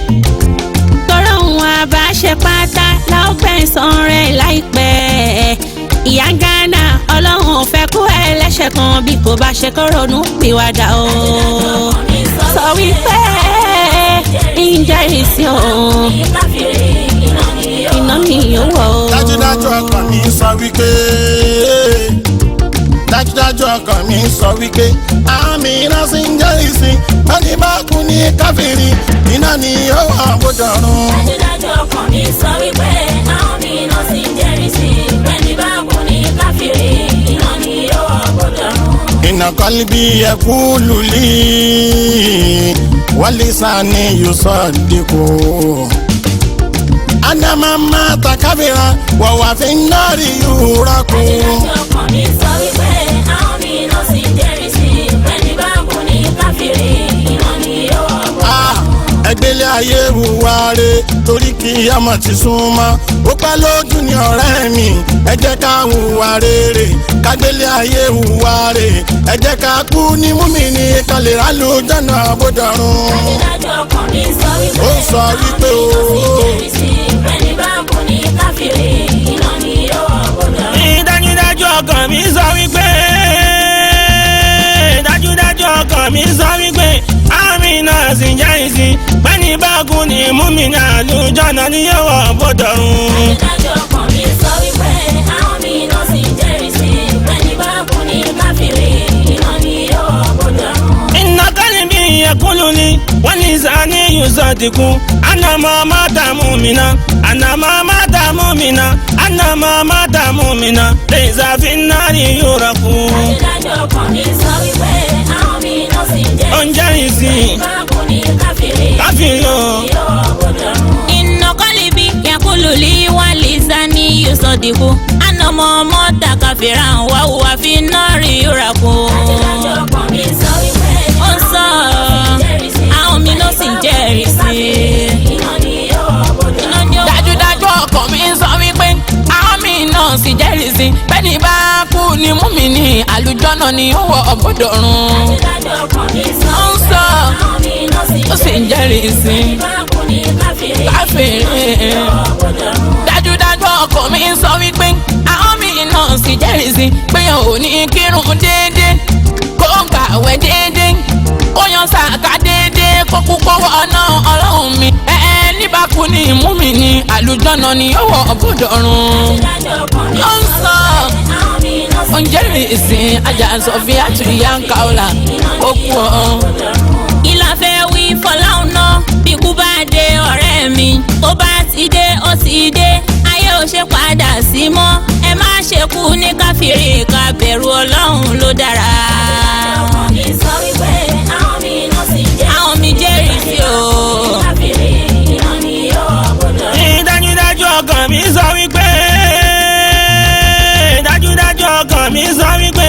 tọrọ òun àbáṣe pátá láògbẹ̀sán rẹ̀ láìpẹ́ ìyá Gánà ọlọ́run ò fẹ́ kú ẹlẹ́ṣẹ̀ kan bí kò bá ṣe kó ronú pìwàdà o sọ wípé ǹjẹ́ ìsìn òun Káfíìrì iná ni yóò iná mi yóò wọ̀ o. Dájúdájú ọkàn mi sọ wípé dájúdájú ọkàn mi sọ wípé àmì iná sí ń jẹ́ ìsìn ẹni bá kú ní káfíìrì iná ni ó wà bójọ̀run. Dájúdájú ọkàn mi sọ wípé àwọn mi náà sì ń jẹ́rìí sí pẹ́ni bá kú ní káfíìrì iná ni yóò wọ̀ bọ́dọ̀rùn. Inna qalbi yaqulu li wa lisani yusaddiqu anna man mata kafiran wa huwa fi nnari yuraqu. Dájúdájú ọkàn mi sọ wípé àwọn mi náà sì ń jẹ́rìí sí pẹ́ni bá kú ní káfíìrì iná ni yóò wọ̀ bọ́dọ̀rùn. Ah, ẹgbẹ́lẹ́ ayé wùwà re torí kí ọmọ ti súnmọ́ ó pẹ́ lójú ní ọ̀rẹ́ mi ẹ jẹ́ ká hùwà rere kágbélé ayé hùwà re ẹ jẹ́ ká kú ní múmi-ní ká lè rálù jọ̀nà bódọ̀run. Dájúdájú ọkàn mi sọ wípé Ó sọ wípé àwọn mi náà sì ń o. jẹ́rìí sí pẹ́ni bá kú ní káfíìrì iná ni yóò wọ̀ bọ́dọ̀rùn. Dájúdájú ọkàn mi sọ wípé dájúdájú ọkàn mi sọ wípé àmì náà sì jẹ́ ìsìn pẹ́ni bá kú ní múmi-ní àlùjọ́nà ni yóò wọ̀ bọ́dọ̀rùn. Dájúdájú ọkàn mi sọ wípé àwọn mi náà sì ń jẹ́rìí sí pẹ́ni bá kú ní káfíìrì iná ni yóò wọ̀ bọ́dọ̀rùn. Inna qalbi yaqulu li wa lisani yusaddiqu anna ma mata mu'mina anna ma mata mu'mina anna ma mata mu'mina laysa fi nnari yuraqu. Dájúdájú ọkàn mi sọ wípé àwọn mi náà sì ń Ó ń jẹ́rìí jẹ́rìí sí pẹ́ni bá kú ní káfíìrì káfíìrì o. yóò wọ̀ bọ́dọ̀rùn. Inna qalbi yaqulu li wa lisani yusaddiqu anna ma mata kafiran wa huwa fi nnari yuraqu. Dájúdájú ọkàn mi sọ wípé Ó ń sọ àwọn mi náà sì ń jẹ́rìí sí. iná ni yóò wọ̀ bọ́dọ̀rùn. Iná ni ó wọ̀. Dájúdájú ọkàn mi sọ wípé àwọn mi náà sì jẹ́rìí sí bẹ́ẹ̀ni bá kú ní múmi ní àlùjọ́nà ni ó wọ̀ ọ̀bọ̀dọ̀run. Dájúdájú ọkàn mi sọ Ó ń sọ àwọn mi náà sì ó sì ń jẹ́rìí sí pẹ́ni bá kú ní káfíìrì káfíìrì. yóò wọ̀ bọ́dọ̀rùn. Dájúdájú ọkàn mi sọ wípé àwọn mi náà sì jẹ́rìí sí pé ò ní kírun déédéé kó náà ọlọ́run mi. Ẹ ní bá kú ní ìmú mi ní àlùjọ́nà ni ó wọ̀ bọ́dọ̀rùn. Ó ń sọ oúnjẹ rìn ìsìn ajá sọfíà tún yá ń kaola ó kú ọ. Kí la fẹ́ wí fọláhùn náà bí kú bá dé ọ̀rẹ́ mi, tó bá ti dé ó ti dé, ayé ò ṣe padà sí mọ́. Ẹ má ṣe kú ní káfíìrì, ká bẹ̀rù Ọlọ́run ló dára. Àwọn mi jẹ́rìí sí o. Ní dájúdájú ọkàn mi sọ wípé, dájúdájú ọkàn mi sọ wípé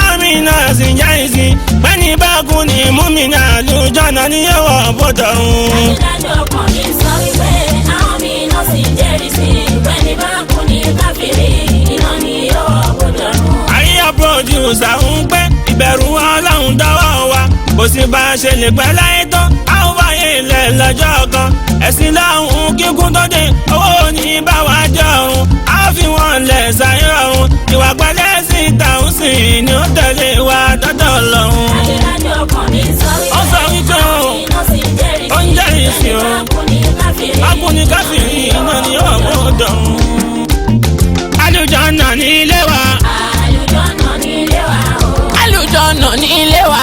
àmì náà sì jẹ́ ìsìn pẹ́ni bá kú ní múmínà àlùjọ́nà ní yóò wọ̀ bọ́dọ̀ ọ̀run. Dájúdájú ọkàn mi sọ wípé àwọn mi náà sì ń jẹ́rìí sí pẹ́ni bá kú ní káfíìrì, iná ni yóò gbọ́dọ̀ run. Àríyá pòdùsà ń pẹ́ ìbẹ̀rù Ọlọ́run dọ́wọ́ wa, kò sí bá a ṣe lè pẹ́ láyé tán, a ó fàyè ilẹ̀ lọ́jọ́ kan. Ẹ̀sìn lọ́hùn kíkún tó dé, owó ní bá wa jọ ọ̀run, a ó fi wọn lẹ̀ sáyé ọ̀run, ìwà pẹ̀lẹ́ sí tàún sí ni ó tẹ̀lé wa dọ́dọ̀ lọ́hùn. Dájúdájú ọkàn mi sọ wípé Ó sọ wípé o, àwọn mi náà sì ń jẹ́rìí ó ń sí jẹ́rìí sí pẹ́ni o. bá kú ní káfíìrì, A kú ní káfíìrì, iná ni ó gbọ́dọ̀ ọ̀run. Àlùjànnà ní ilé wa. Àlùjọ́nà ní ilé wa o. Àlùjọ́nà ní ilé wa.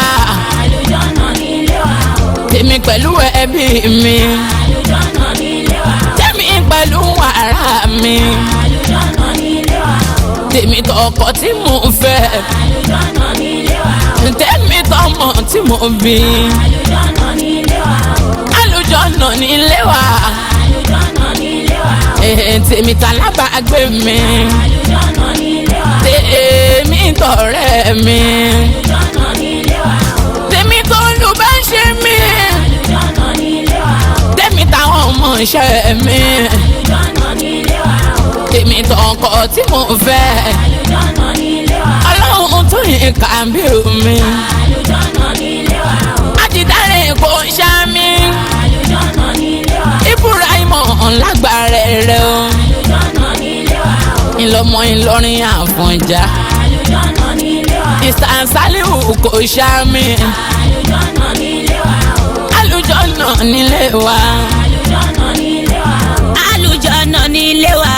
Àlùjọ́nà ní ilé wa o. Tèmi pẹ̀lú ẹbí mi. Àlùjọ́nà ní ilé wa o. Tèmi pẹ̀lú wàrà mi. Àlùjọ́nà ní ilé wa o. Tèmi tọkọ tí mò ń fẹ́. Àlùjọ́nà ní ilé wa o. Tèmi tọmọ tí mò ń bí. Àlùjọ́nà ní ilé wa o. Àlùjọ́nà ní ilé wa. Àlùjọ́nà ní ilé wa o. Tèmi tàlábàágbé mi. Àlùjọ́nà ní ilé wa o. Tèmi tọ̀rẹ́ mi. Àlùjọ́nà ní ilé wa o. Tèmi tó lù bá ń ṣe mí. Àlùjọ́nà ní ilé wa o. Tèmi táwọn ọmọ iṣẹ́ mi. Àlùjọ́nà ní ilé wa o. Tèmi tọkọ tí mò ń fẹ́. Àlùjọ́nà ní ilé wa o. Ọlọ́run tó yìn kàbírù mi. Àlùjọ́nà ní ilé wa o. Ajídáre kò ń ṣá mi. Àlùjọ́nà ní ilé wa o. Ibrahim lágbára rẹ o. Àlùjọ́nà ní ilé wa o. Ìlọmọ Ìlọrin Àfọ̀njá. Àlùjọ́nà ní ilé wa o. Ìsàn Sálíù kò ṣá mi. Àlùjọ́nà ní ilé wa o. Àlùjọ́nà nílé wa. Àlùjọ́nà ní ilé wa o. Àlùjọ́nà ní ilé wa.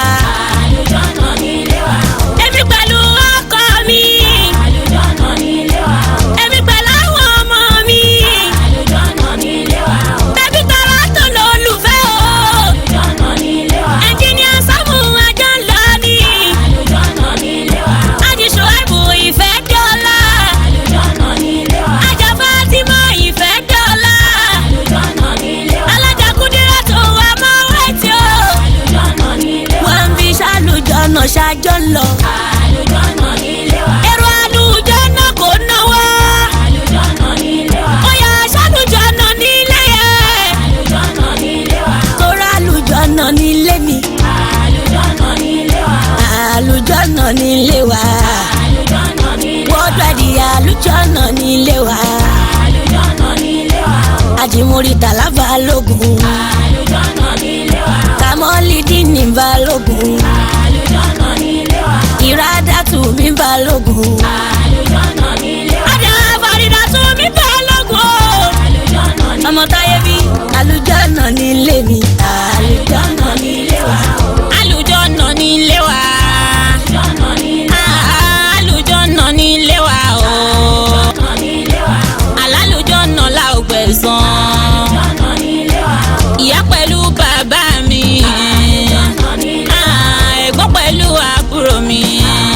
Àlùjọ́nà ní ilé wa o. Èmi pẹ̀lú ọkọ mi. Àlùjọ́nà ní ilé wa o. Èmi pẹ̀lú àwọn ọmọ mi. Àlùjọ́nà ní ilé wa o. Tẹ̀bí tara tó lólùfẹ́ o. Àlùjọ́nà ní ilé wa o. Ẹnjíníà Sámú Àjọlọ ni. Àlùjọ́nà ní ilé wa o. Ajíṣọ́ ẹ̀bù ìfẹ́ dọ́là. Àlùjọ́nà ní ilé wa o. Ajá Fátímọ̀ ìfẹ́ dọ́là. Àlùjọ́nà ní ilé wa o. Alájà Kúdírà tó wà mọ́ wẹ̀tí o. Àlùjọ́nà ní ilé wa o. Wọ́n fi ṣàlùjọ́nà ṣàjọ lọ. Àlùjọ́nà ní ilé wa o. Èrò àlùjọ́nà kò náwó. Àlùjọ́nà ní ilé wa o. Ó yá ṣàlùjọ́nà nílé yẹn. Àlùjọ́nà ní ilé wa o. Torá àlùjọ́nà nílé mi. Àlùjọ́nà ní ilé wa o. Àlùjọ́nà nílé wa. Àlùjọ́nà ní ilé wa o. Wọ́dọ̀dì àlùjọ́nà nílé wa. Àlùjọ́nà ní ilé wa o. Àjìmúrí tàlá Balógun. Àlùjọ́nà ní ilé wa o. Kamọ́lídìní Balógun. Àlùjọ́nà ní ilé wa o. Ìrádàtú mi Balógun. Àlùjọ́nà ní ilé wa o. Ajá Fàrídàtú mi Balógun o. Àlùjọ́nà ní Ọmọ táyé bí àlùjọ́nà nílé mi. Àlùjọ́nà ilé wa o. Àlùjọ́nà ní ilé wa. Àlùjọ́nà ní ilé wa o. Àlùjọ́nà ní ilé wa o. Àlùjọ́nà ní ilé wa o. Àlálùjọ́nà la ò gbẹ̀san. Àlùjọ́nà ní ilé wa o. Ìyá pẹ̀lú bàbá mi. Àlùjọ́nà ní ilé wa o. Ẹ̀gbọ́n pẹ̀lú àbúrò mi.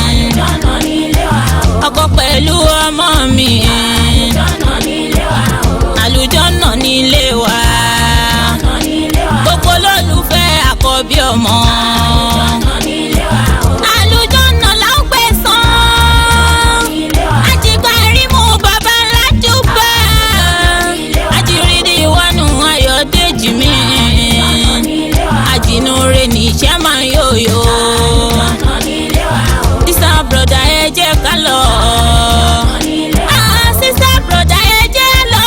Àlùjọ́nà ní ilé wa o. Ọkọ pẹ̀lú ọmọ mi. Àlùjọ́nà ní ilé wa o. Àlùjọ́nà ní ilé wa. Àlùjọ́nà ní ilé wa o. Gbogbo olólùfẹ́ àkọ́bí ọmọ. Àlùjọ́nà ní ilé wa o. Àlùjọ́nà la ó gbẹ̀san. Ilé wa o. Àjìgbà rímù bàbá ńlá jùbà. Àjìrídì wọnú Ayọ̀dèjì mi. Ní ilé wa o. Àjìnúre ní chairman yòyò. Àlùjọ́nà ní ilé wa o. Sísá broda ẹ jẹ́ ká lọ. Ní ilé wa Ah, sísá broda ẹ jẹ́ lọ.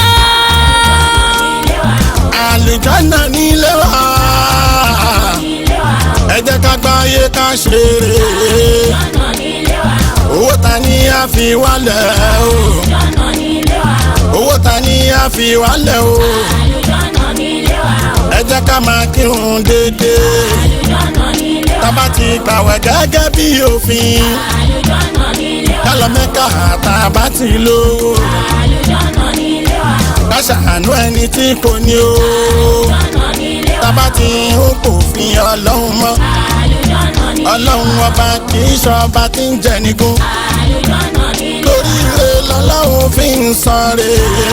ilé wa o. Àlùjọ́nà nílé wa. Ilé wa o. Ẹ jẹ́ ká gbáyé ká ṣeré. Àlùjọ́nà ní ilé wa o. Owó ta ni a fi wálẹ̀ o. Àlùjọ́nà ní ilé wa o. Owó ta ni a fi wálẹ̀ o. Àlùjọ́nà ní Ẹ jẹ́ ká máa kírun déédéé. Àlùjọ́nà nílé wa. Tá bá ti gbàwẹ̀ gẹ́gẹ́ bí òfin. Àlùjọ́nà nílé wa. Ká lọ Mẹ́kà tá a bá ti lówó. Àlùjọ́nà nílé wa. Ká ṣàánú ẹni tí kò ní o. Àlùjọ́nà nílé wa. Tá bá ti ń pòfin Ọlọ́run mọ́. Àlùjọ́nà nílé wa. Ọlọ́run ọba kì í ṣọba tí ń jẹ nìkún. Àlùjọ́nà nílé wa. Torí ire lọ́lọ́run fi ń san re.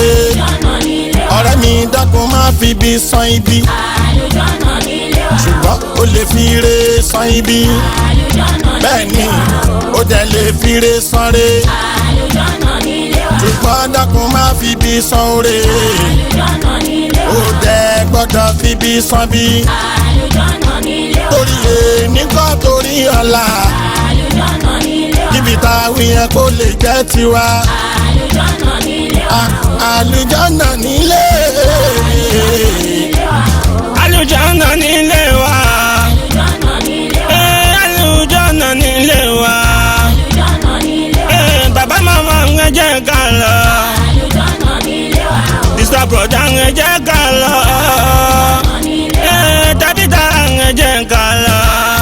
Àlùjọ́nà nílé wa. Ọ̀rẹ́ mi dákun má fi ibi san ibi. Àlùjọ́nà nílé wa. Ṣùgbọ́n o lè fi ire san ibi. Àlùjọ́nà Bẹ́ẹ̀ nílé ni wa. ó dẹ̀ lè fi ire san re. Àlùjọ́nà nílé wa. Ṣùgbọ́n dákun má fi ibi san ore. Àlùjọ́nà nílé Ó wa. dẹ̀ gbọ́dọ̀ fi ibi san bí. Àlùjọ́nà nílé wa. Torí èní kọ́ torí ọ̀la. Àlùjọ́nà nílé wa. Níbi tá a wí yẹn kó lè jẹ́ tiwa. Àlùjọ́nà nílé wa. Àlùjọ́nà nílé. Nílé wa. Àlùjọ́nà nílé wa. Àlùjọ́nà nílé wa. Ee, àlùjọ́nà nílé wa. Àlùjọ́nà nílé wa. Ee, bàbá màmá ń jẹ́ ká lọ. Àlùjọ́nà nílé wa. Sister brother ń jẹ́ ká lọ. Àlùjọ́nà nílé wa. Ee, tabita ń jẹ́ ká lọ.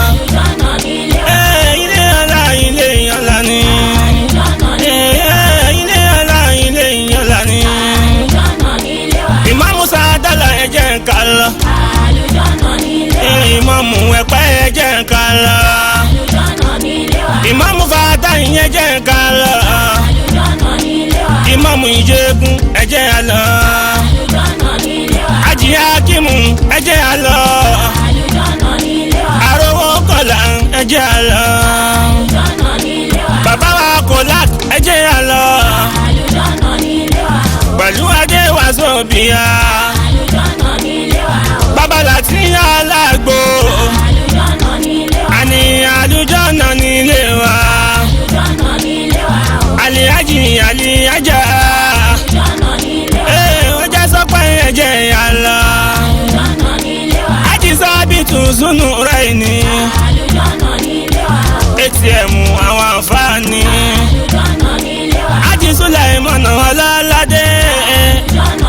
Àlùjọ́nà nílé wa. Ee, ilé ọlá ilé ọlá ni. Àlùjọ́nà nílé wa. Ee, ilé ọlá ilé ọlá ni. Àlùjọ́nà nílé wa. Ìmáàmù Sàdálà ẹ jẹ́ ká lọ. Àlùjọ́nà nílé wa. Ee, ìmáàmù Ẹ̀pẹ́ ẹ jẹ́ ká lọ. Àlùjọ́nà nílé wa. Ìmáàmù Fàtáì ẹ jẹ́ ká lọ. Àlùjọ́nà nílé wa. Ìmáàmù Ìjẹ̀gùn ẹ jẹ́ á lọ. Àlùjọ́nà nílé wa. Àjìyá Akímù ẹ jẹ́ á lọ. Àlùjọ́nà nílé wa. Àròwó Kọ̀là ẹ jẹ́ á lọ. Àlùjọ́nà nílé wa. Bàbá wa Kòlák ẹ jẹ́ á lọ. Àlùjọ́nà nílé wa. Pẹ̀lú Adé Wàsóbìà. Àlùjọ́nà nílé wa. Bàbá Làtí Alágbo. Àlùjọ́nà nílé wa. Àní àlùjọ́nà nílé wa. Àlùjọ́nà nílé wa. Àlìájì àlìájà. Àlùjọ́nà nílé wa. Ee, ó jẹ́ sọ́pẹ́ ẹ jẹ́ á lọ. Àlùjọ́nà nílé wa. Ájì Sábìtù Sùnù rẹ̀ ni. Àlùjọ́nà nílé wa. ATM àwọn àǹfààní. Àlùjọ́nà nílé wa. Ájì Sùláìmọ̀nà Ọlọ́ládé.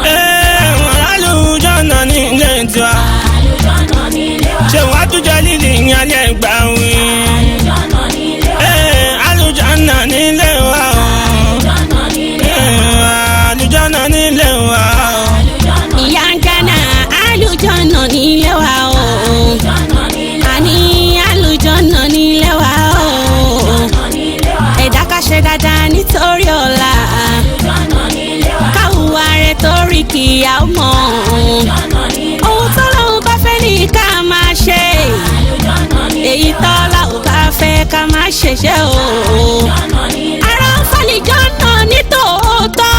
Ee, wọ́n àlùjọ́nà nílé tiwa. Àlùjọ́nà nílé wa. Ṣé wàá túnjọ lílì ìyàlẹ̀ gbà wí? Àlùjọ́nà nílé wa. Ee, àlùjọ́nà nílé wa o. Àlùjọ́nà nílé wa. Ee, àlùjọ́nà nílé wa o. Ìyá ń gánà àlùjọ́nà nílé wa o. Àlùjọ́nà nílé wa. Àní àlùjọ́nà nílé wa o. Àlùjọ́nà nílé wa. Ẹ̀dá ká ṣe dáadáa nítorí ọ̀la. Àlùjọ́nà nílé wa. Káhùwà rẹ̀ torí kìyà ó mọ̀. Àlùjọ́nà nílé wa. Ohun tọ́lọ́hun bá fẹ́ ní ká máa ṣe. Àlùjọ́nà nílé wa. Èyí tọ́lá ò bá fẹ́ ká máa ṣẹ̀ṣẹ̀ o. Àlùjọ́nà nílé wa. Ara ń fàlìjọ́nà ní tòótọ́.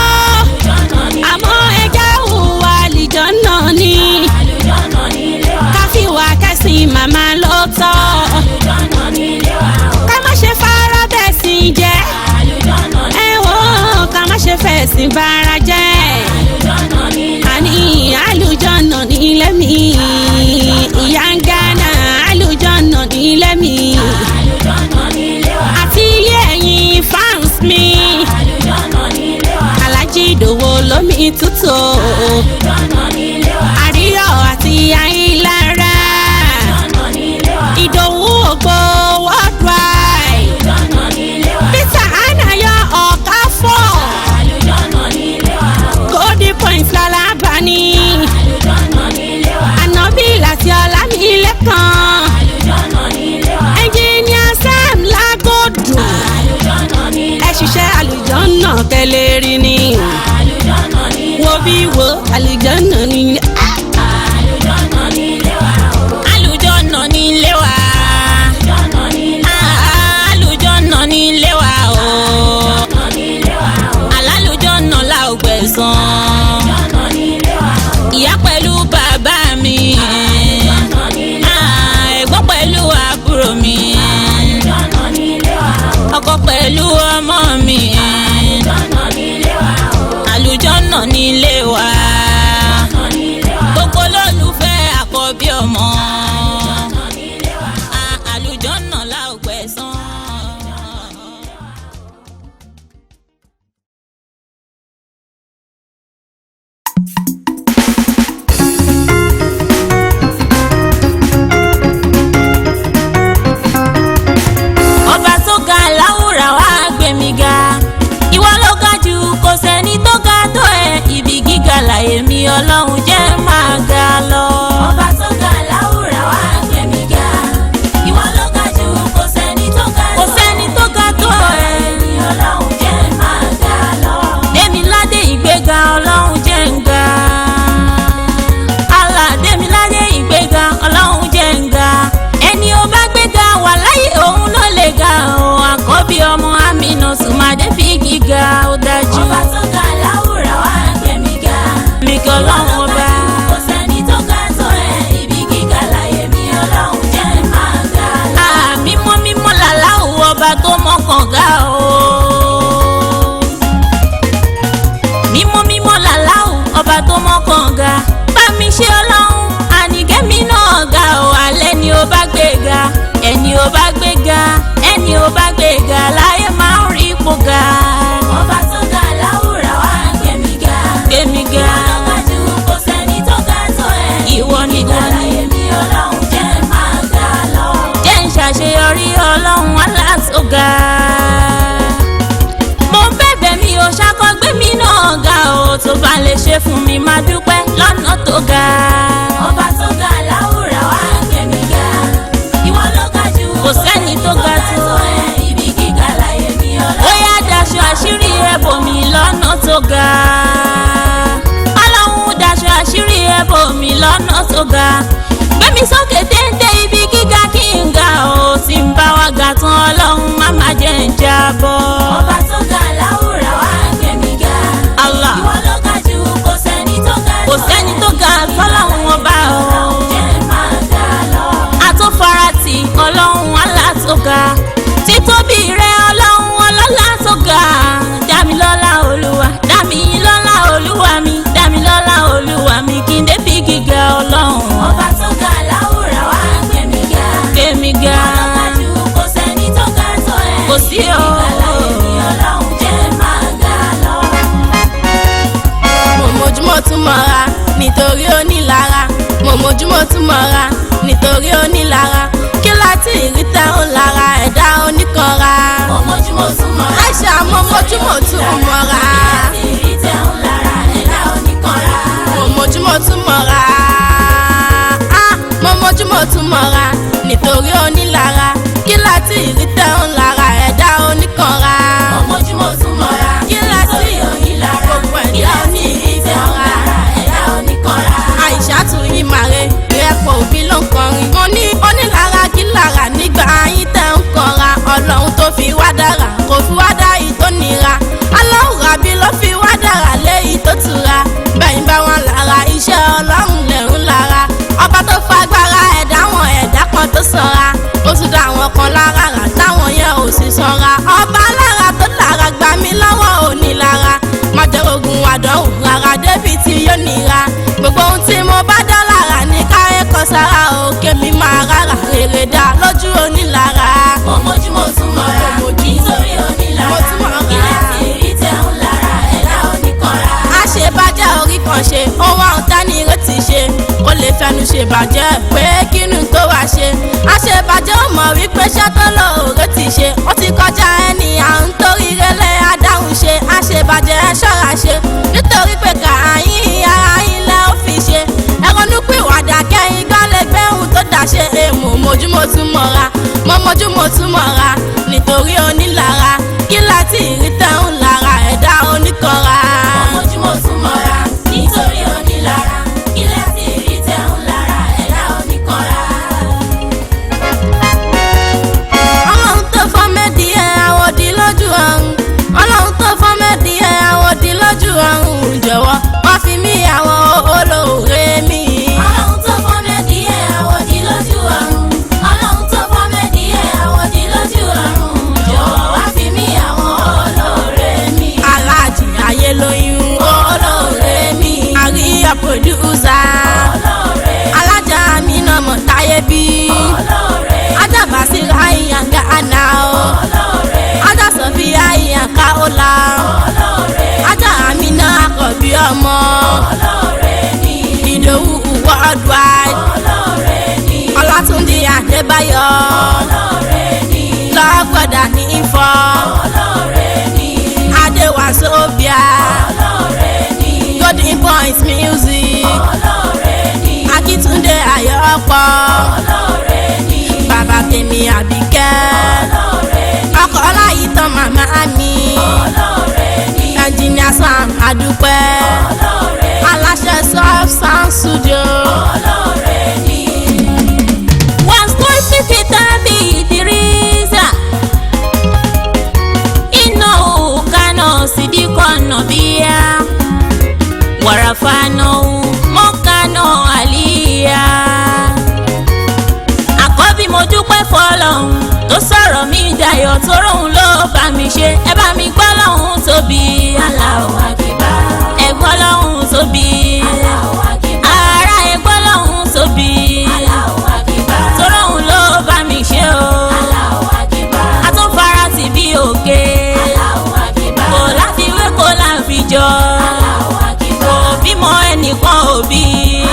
Àlùjọ́nà nílé wa. Àmọ́ ẹja hùwà àlìjọ́nà ni. Àlùjọ́nà nílé wa. Ká fìwà kẹ́sìn màmá lọ́tọ̀. Àlùjọ́nà nílé wa. Ká má ṣe fara bẹ̀sìn jẹ́. Àlùjọ́nà Ẹ wò ó, ká má ṣe fẹ̀sìn bara jẹ́. Àlùjọ́nà nílé wa. Àní àlùjọ́nà nílé mi. Ìyá ń gánà àlùjọ́nà nílé mi. Àlùjọ́nà nílé wa. Àti ilé ẹ̀yin fans mi. Àlùjọ́nà nílé wa. Alájí Ìdòwò lómi tútù. Àlùjọ́nà nílé wa. Àríyọ̀ àti Ayínlára. Àlùjọ́nà nílé wa. Ìdòwú ògbó worldwide. Àlùjọ́nà nílé wa. Peter Anayo Ọ̀káfọ̀. Àlùjọ́nà nílé wa. Golden Point Lálábàání. Àlùjọ́nà nílé wa. Ànábì láti Ọlámilékan. Àlùjọ́nà nílé wa. Ẹnjìníà Sam Lágòdù. Àlùjọ́nà nílé Ẹ ṣiṣẹ́ àlùjọ́nà kẹlẹ́ rí ni. Àlùjọ́nà nílé Wo bí wo àlùjọ́nà nílé. Àlùjọ́nà nílé wa. Àlùjọ́nà nílé wa. Àlùjọ́nà nílé wa. Àlùjọ́nà nílé wa o. Àlùjọ́nà nílé wa. Àlálùjọ́nà la ò gbẹ̀san. Àlùjọ́nà nílé wa. Ìyá pẹ̀lú bàbá mi. Àlùjọ́nà nílé wa. Ẹ̀gbọ́n pẹ̀lú àbúrò mi. Àlùjọ́nà nílé wa. Ọkọ pẹ̀lú ọmọ mi. Àlùjọ́nà nílé wa. Àlùjọ́nà nílé wa. Àlùjọ́nà nílé wa. Gbogbo olólùfẹ́ àkọ́bí ọmọ. mi ọlọ́run jẹ́ máa ga lọ. Ọba tó ga láwùrà wá gbé mi ga. Ìwọ ló ga jù, kò sẹ́ni tó ga tó. Kò sẹ́ni tó ga tó ẹ. Èmi ọlọ́run jẹ́ máa ga lọ. Démiládé ìgbéga ọlọ́run jẹ́ ń ga. Allah Démiládé ìgbéga ọlọ́run jẹ́ ń ga. Ẹni ó bá gbéga wà láyé òun ló lè ga o. Àkọ́bí ọmọ Amina Sùmàdé fi gíga ó dájú. Ọba tó ga láwùrà wá gbé mi ga. Mi kí ọlọ́run ọba. Kò sẹ́ni tó ga tó ẹ. Ibi gíga láyé mi ọlọ́run jẹ́ máa ga lọ. Ah, mímọ́ mímọ́ làláwù ọba tó mọ́ kànga o. Mímọ́ mímọ́ làláwù ọba tó mọ́ kànga. Bá mi ṣe ọlọ́run, àníkẹ́mi náà ga o. Alẹ́ ni ó bá gbé ga, ẹni ó bá gbé ga, ẹni ó bá gbé ga, láyé máa ń rí ipò ga. Ọba tó ga láwùrà wá gbé mi ga. Gbé mi ga. Ìwọ ló ga jù, kò sẹ́ni tó ga tó ẹ. Ìwọ Ibi gíga nìkan ni. láyé mi ọlọ́run jẹ́ máa ga lọ. Jẹ́ ń ṣàṣeyọrí ọlọ́run aláṣọga. Mo ń bẹ̀bẹ̀ mi ò ṣàkọgbé mi náà ga o, tó bá lè ṣe fún mi máa dúpẹ́ lọ́nà tó ga. Ọba tó ga láwùrà wá gbé mi ga. Ìwọ ló ga jù, Kò sẹ́ni tó ga tó ẹ. Ibi gíga láyé mi ọlọ́run. Bóyá daṣọ àṣírí ẹ bò mí lọ́nà tó ga. Ọlọ́run daṣọ àṣírí ẹ bò mí lọ́nà tó ga. Gbé mi sókè téńté ibi gíga kí n ga o, tí n bá wá ga tán ọlọ́run má má jẹ́ ń jábọ́. Ọba tó ga láwùrà wá gbé mi ga. Allah. Ìwọ ló ga jù, kò sẹ́ni tó ga tó Kò ẹ. sẹ́ni tó ga fọlọ́run ọba o. Ọlọ́run jẹ́ máa ga lọ. Àtòfarati ọlọ́run alátóga, títóbi rẹ ọlọ́run ọlọ́lá tó ga. Dámilọ́lá olúwa, dámilọ́lá olúwa mi, dámilọ́lá olúwa mi, kí n débi gíga ọlọ́run. Ọba tó ga láwùrà wá gbé mi ga. Gbé mi ga. Ìwọ ló ga jù, kò sẹ́ni tó ga tó ẹ. Kò sí Ibi o. gíga láyé mi ọlọ́run jẹ́ máa ga lọ. Mo mójúmọ́ tún mọ́ra nítorí onílara. Mo mójúmọ́ tún mọ́ra nítorí onílara. Kí láti ìríta ń lara ẹ̀dá oníkanra. Mo mójúmọ́ tún mọ́ra. Àìṣà mo mójúmọ́ tún mọ́ra. Láti rí tẹ̀ ń lára ẹ̀dá oníkanra. Mo mójúmọ́ tún mọ́ra. Ah, mo mójúmọ́ tún mọ́ra nítorí onílara. Kí láti ìríta ń lara ẹ̀dá oníkanra. Mo mójúmọ́ tún mọ́ra. Kí láti Nítorí onílara. gbogbo Kí ẹ̀dá láti rí tẹ̀ ń lára ẹ̀dá oníkanra. Àìṣà tún yín màre ìrẹ́pọ̀ òbí ló ń kọrin. Mo ní onílara kí lára nígbà yín tẹ́ ń kọra. Ọlọ́run tó fi wá dára kò fi wá dá yìí tó nira. Aláwọ̀ àbí ló fi wá dára léyìí tó tura. Bẹ́yìn bá wọn lára iṣẹ́ ọlọ́run lẹ́rún lára. Ọba tó fagbára ẹ̀dá wọn ẹ̀dá kan tó sanra. Ó tún dá àwọn kan lára rà táwọn yẹn ò sì sanra. Ọba lára tó lára gbà mí lọ́wọ́ onílara. Má jẹ́ ogun àdánwò rárá débi tí yóò nira. Gbogbo ohun tí mo bá dá lára ní káyé kan sára òkè mi máa rárá rere dá lójú onílara. Mo mójúmọ́ tún mọ́ra. Nítorí onílara. Mo tún mọ́ra. Kí láti rí tẹ̀ ń lára ẹ̀dá oníkanra. Àṣebàjẹ́ orí kan ṣe ohun àwọn tání ìrètí ṣe kó lè fẹnu ṣe bàjẹ́ pé kínú tó wá ṣe. Àṣebàjẹ́ ò mọ̀ wípé ṣẹ́ tó lọ òré ti ṣe ó ti kọjá ẹni à ń torí rẹlẹ̀ adáhùn ṣe. Àṣebàjẹ́ ẹ ṣọ́ra ṣe nítorí pé kàáyín ara yín lẹ́ ó fi ṣe. Ẹ̀rọ̀nù pìwàdà kẹ́yìn gan lè gbé ohun tó dà ṣe. Èèmọ̀ mojúmọ́ tún mọ́ra mo mojúmọ́ tún mọ́ra nítorí onílara. Kí láti ìrí tẹ́ ń lára ẹ̀dá oníkanra. Mo mójúmọ́ tún mọ́ra. Nítorí onílara. Kí láti rí tẹ̀ ń lára ẹ̀dá oníkanra. Ọlọ́run tó fọ́ mẹ́dì ẹ̀ àwọ̀dì lójú ọ̀run. Ọlọ́run tó fọ́ mẹ́dì ẹ̀ àwọ̀dì lójú ọ̀run. Jọ̀wọ́ wá fi mí àwọn olóore mi. Ọlọ́run tó fọ́ mẹ́dì ẹ̀ àwọ̀dì lójú ọ̀run. Ọlọ́run tó fọ́ mẹ́dì ẹ̀ àwọ̀dì lójú ọ̀run. Jọ̀wọ́ wá fi mí àwọn olóore mi. Aláàjì ayé lóyún olóore mi. Àríyá pòdúsà. Olóore, Alájà mi náà mọ̀ táyé bí. olóore, Ajá Bàṣírà ìyànga àná o. olóore, Ajá Sọ̀fíà ìyànká ọ̀la. olóore, Ajá Àmínà àkọ́bí ọmọ. olóore mi. Ìdòwú worldwide. Olóore mi. Ọlátúndé Adébáyọ̀. Olóore mi. Lọ́gbọ̀dà ní Ifọ̀. Olóore mi. Adéwàsóbíà. Olóore mi. Golden Point Music. Adúpẹ́. Olóore ni. Aláṣẹ Soft Sound Studio. Olóore ni. واذكر في كتاب إدريس إنه كان صديقا نبيا ورفعناه مكانا عليا. Àkọ́bí, mo dúpẹ́ fọlọ́hún tó sọ̀rọ̀ mi dayọ̀, tó róhun ló bá mi ṣe. Ẹ bá mi gbọ́ lọ́hún tóbi. Allahu Akbar. Ẹ gbọ́ lọ́hún tóbi. Allahu Akbar. Ara, ẹ gbọ́ lọ́hún tóbi. Allahu Akbar. Tó róhun ló bá mi ṣe o. Allahu Akbar. A tún fara tì bí òkè. Allahu Akbar. Kò láfiwé, kò láfijọ́. Allahu Akbar. Kò bímọ, ẹnìkan òbí.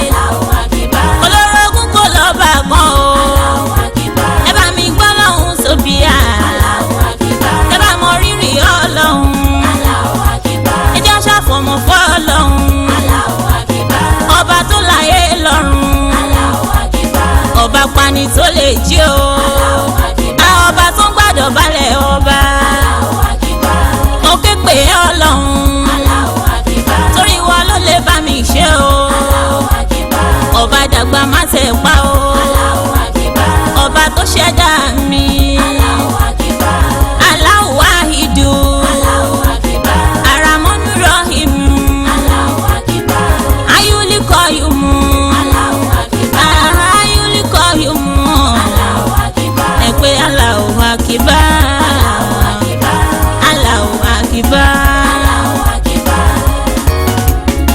Allahu Akbar. Olórogún, kò lọ́ba kan o. Allahu Akbar. Ẹ bá mi gbọ́ lọ́hún tóbi à. Allahu Akbar. Ẹ bá mọ rírì ọlọ́hun. Allahu Akbar. Ẹ jẹ́ ṣàfọ̀mọ́ fọ́lọ́hun. Allahu Akbar. Ọba tó láyé lọ́run. Allahu Akbar. Ọba pani tó lè jí o. Allahu Akbar. A ọba tó ń gbàdọ̀ balẹ̀ ọba. Allahu Akbar. Mo ké pè ọlọ́hun. Allahu Akbar. Torí wọn ló lè bá mi ṣe o. Allahu Akbar. Ọba dàgbà má tẹ̀ pa o. Allahu Akbar. Ọba tó ṣẹ̀dá mi. Allahu Akbar. Allahu Wahidu. Allahu Akbar. Aramọ́nú Rahim. Allahu Akbar. Ayúlíkọ̀yùmù. Allahu Akbar. Ayúlíkọ̀yùmù. Allahu Akbar. Ẹ pé Allahu Akbar. Allahu Akbar. Allahu Akbar. Allahu Akbar.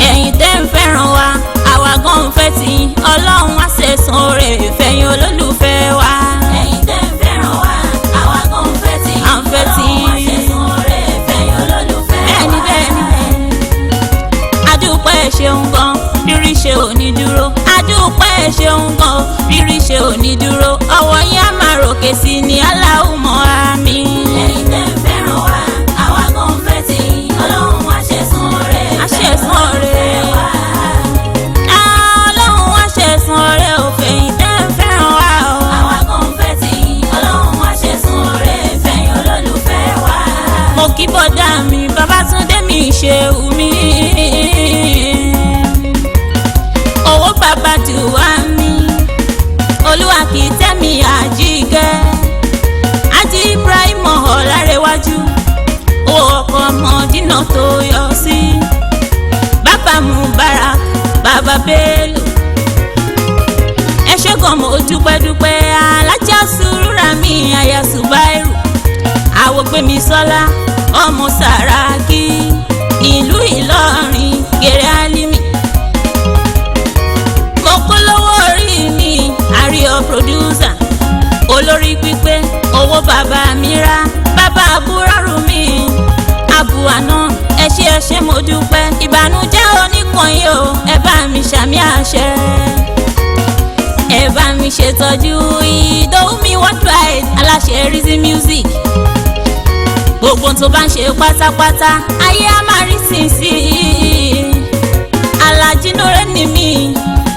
Ẹ̀yin tẹ́ ń fẹ́ràn wa, àwa gan ń fẹ́ tí ọlọ́run á ṣẹ̀san oore ìfẹ̀yìn olólùfẹ́ wa. Ẹ̀yin tẹ́ ń fẹ́ràn wa, àwa gan ń fẹ́ tí. À ń fẹ́ tí. Ọlọ́run á ṣẹ̀san oore ìfẹ̀yìn olólùfẹ́ wa. Bẹ́ẹ̀ni, bẹ́ẹ̀ni, adúpẹ́ ṣeun gan, rírí ṣe ò ní dúró. Adúpẹ́ ṣeun gan, rírí ṣe ò ní dúró. Ọwọ́ yín á máa ròkè sí ní aláwùmọ̀ àmì. Ẹ̀yin tẹ́ ń fẹ́ràn wa, àwa gan ń fẹ́ tí. Ọlọ́run á ṣẹ̀san oore Á ṣẹ̀san oore. ìfẹ̀yìn olólùfẹ́ wa. Ọlọ́run á ṣẹ̀san oore òfẹ̀yìn tẹ́ ń fẹ́ràn wa o. Àwa gan ń fẹ́ tí. Ọlọ́run á ṣẹ̀san oore ìfẹ̀yìn olólùfẹ́ wa. Mo kí bọ́dà mi Babátúndé mi ṣe wù mí. Owó bàbá tùwá mi, olúwa kì í tẹ́mi àjíkẹ́. Àti Ibrahim Ọ̀làrẹ̀wájú, owó ọkọ̀ ọmọ dínà tó yọ sí. Bàbá Mubarak, bàbá Bello, ẹ ṣé gan, mo dúpẹ́dúpẹ́. Alájà sùúrà mi, àyà Zubairu, àwògbémisọ́lá ọmọ Sàràkí nílùú Ìlọrin, gèrè Álímì. Mo kó lówó orí mi, àríyọ producer, olórí pípé, owó bàbá mi rà, bàbá àbúrò mi àbúàná. Ẹ ṣé, ẹ ṣé, mo dúpẹ́. Ìbànújẹ́ oníkànnì o, ẹ bá mi ṣàmì àṣẹ. Ẹ bá mi ṣètọ́jú Ìdòwú mi worldwide, aláṣẹ Reason Music. Gbogbo tó bá ń ṣe pátápátá, ayé á máa rí sínsìn. Alájínúrẹ́ ni mí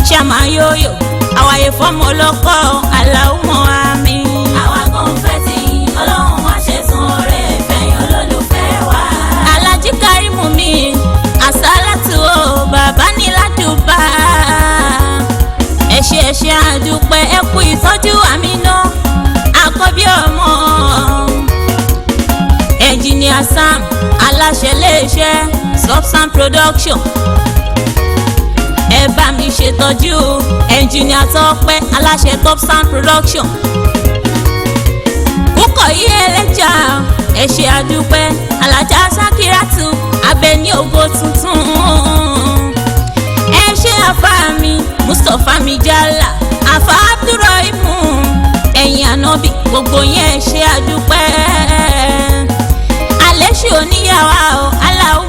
ṣàmáyóyò, àwàyè fọ́mọ ọlọ́kọ́ aláwùmọ̀ àmì. Àwa gan ń fẹ́ tí. Ọlọ́run á ṣẹ̀san oore ìfẹ̀yìn olólùfẹ́ wa. Alájí Karimu mi àsálàtù o, bàbá ní ládùbà. Ẹ ṣé, ẹ ṣé, àdúpẹ́. Ẹ kú ìtọ́jú àmínà àkọ́bí ọmọ. Ẹnjìníà Sam, aláṣẹ iléeṣẹ́ Subsan Production, ẹ bá mi ṣètọ́jú ẹnjìníà Tọ́pẹ́, aláṣẹ Topsan Production. Kúkọ̀ yí ẹlẹ́jà, ẹ ṣé àdúpẹ́. Alájà Sákírátù Abẹ́ní ògo tuntun, ẹ ṣé. Àfa mi Mustapha mi jálà, àfa Abdulrahimu, ẹ̀yìn ànábì, gbogbo yẹn, ẹ ṣé àdúpẹ́. Alẹ́ ṣe oníyàwó aláwọ̀.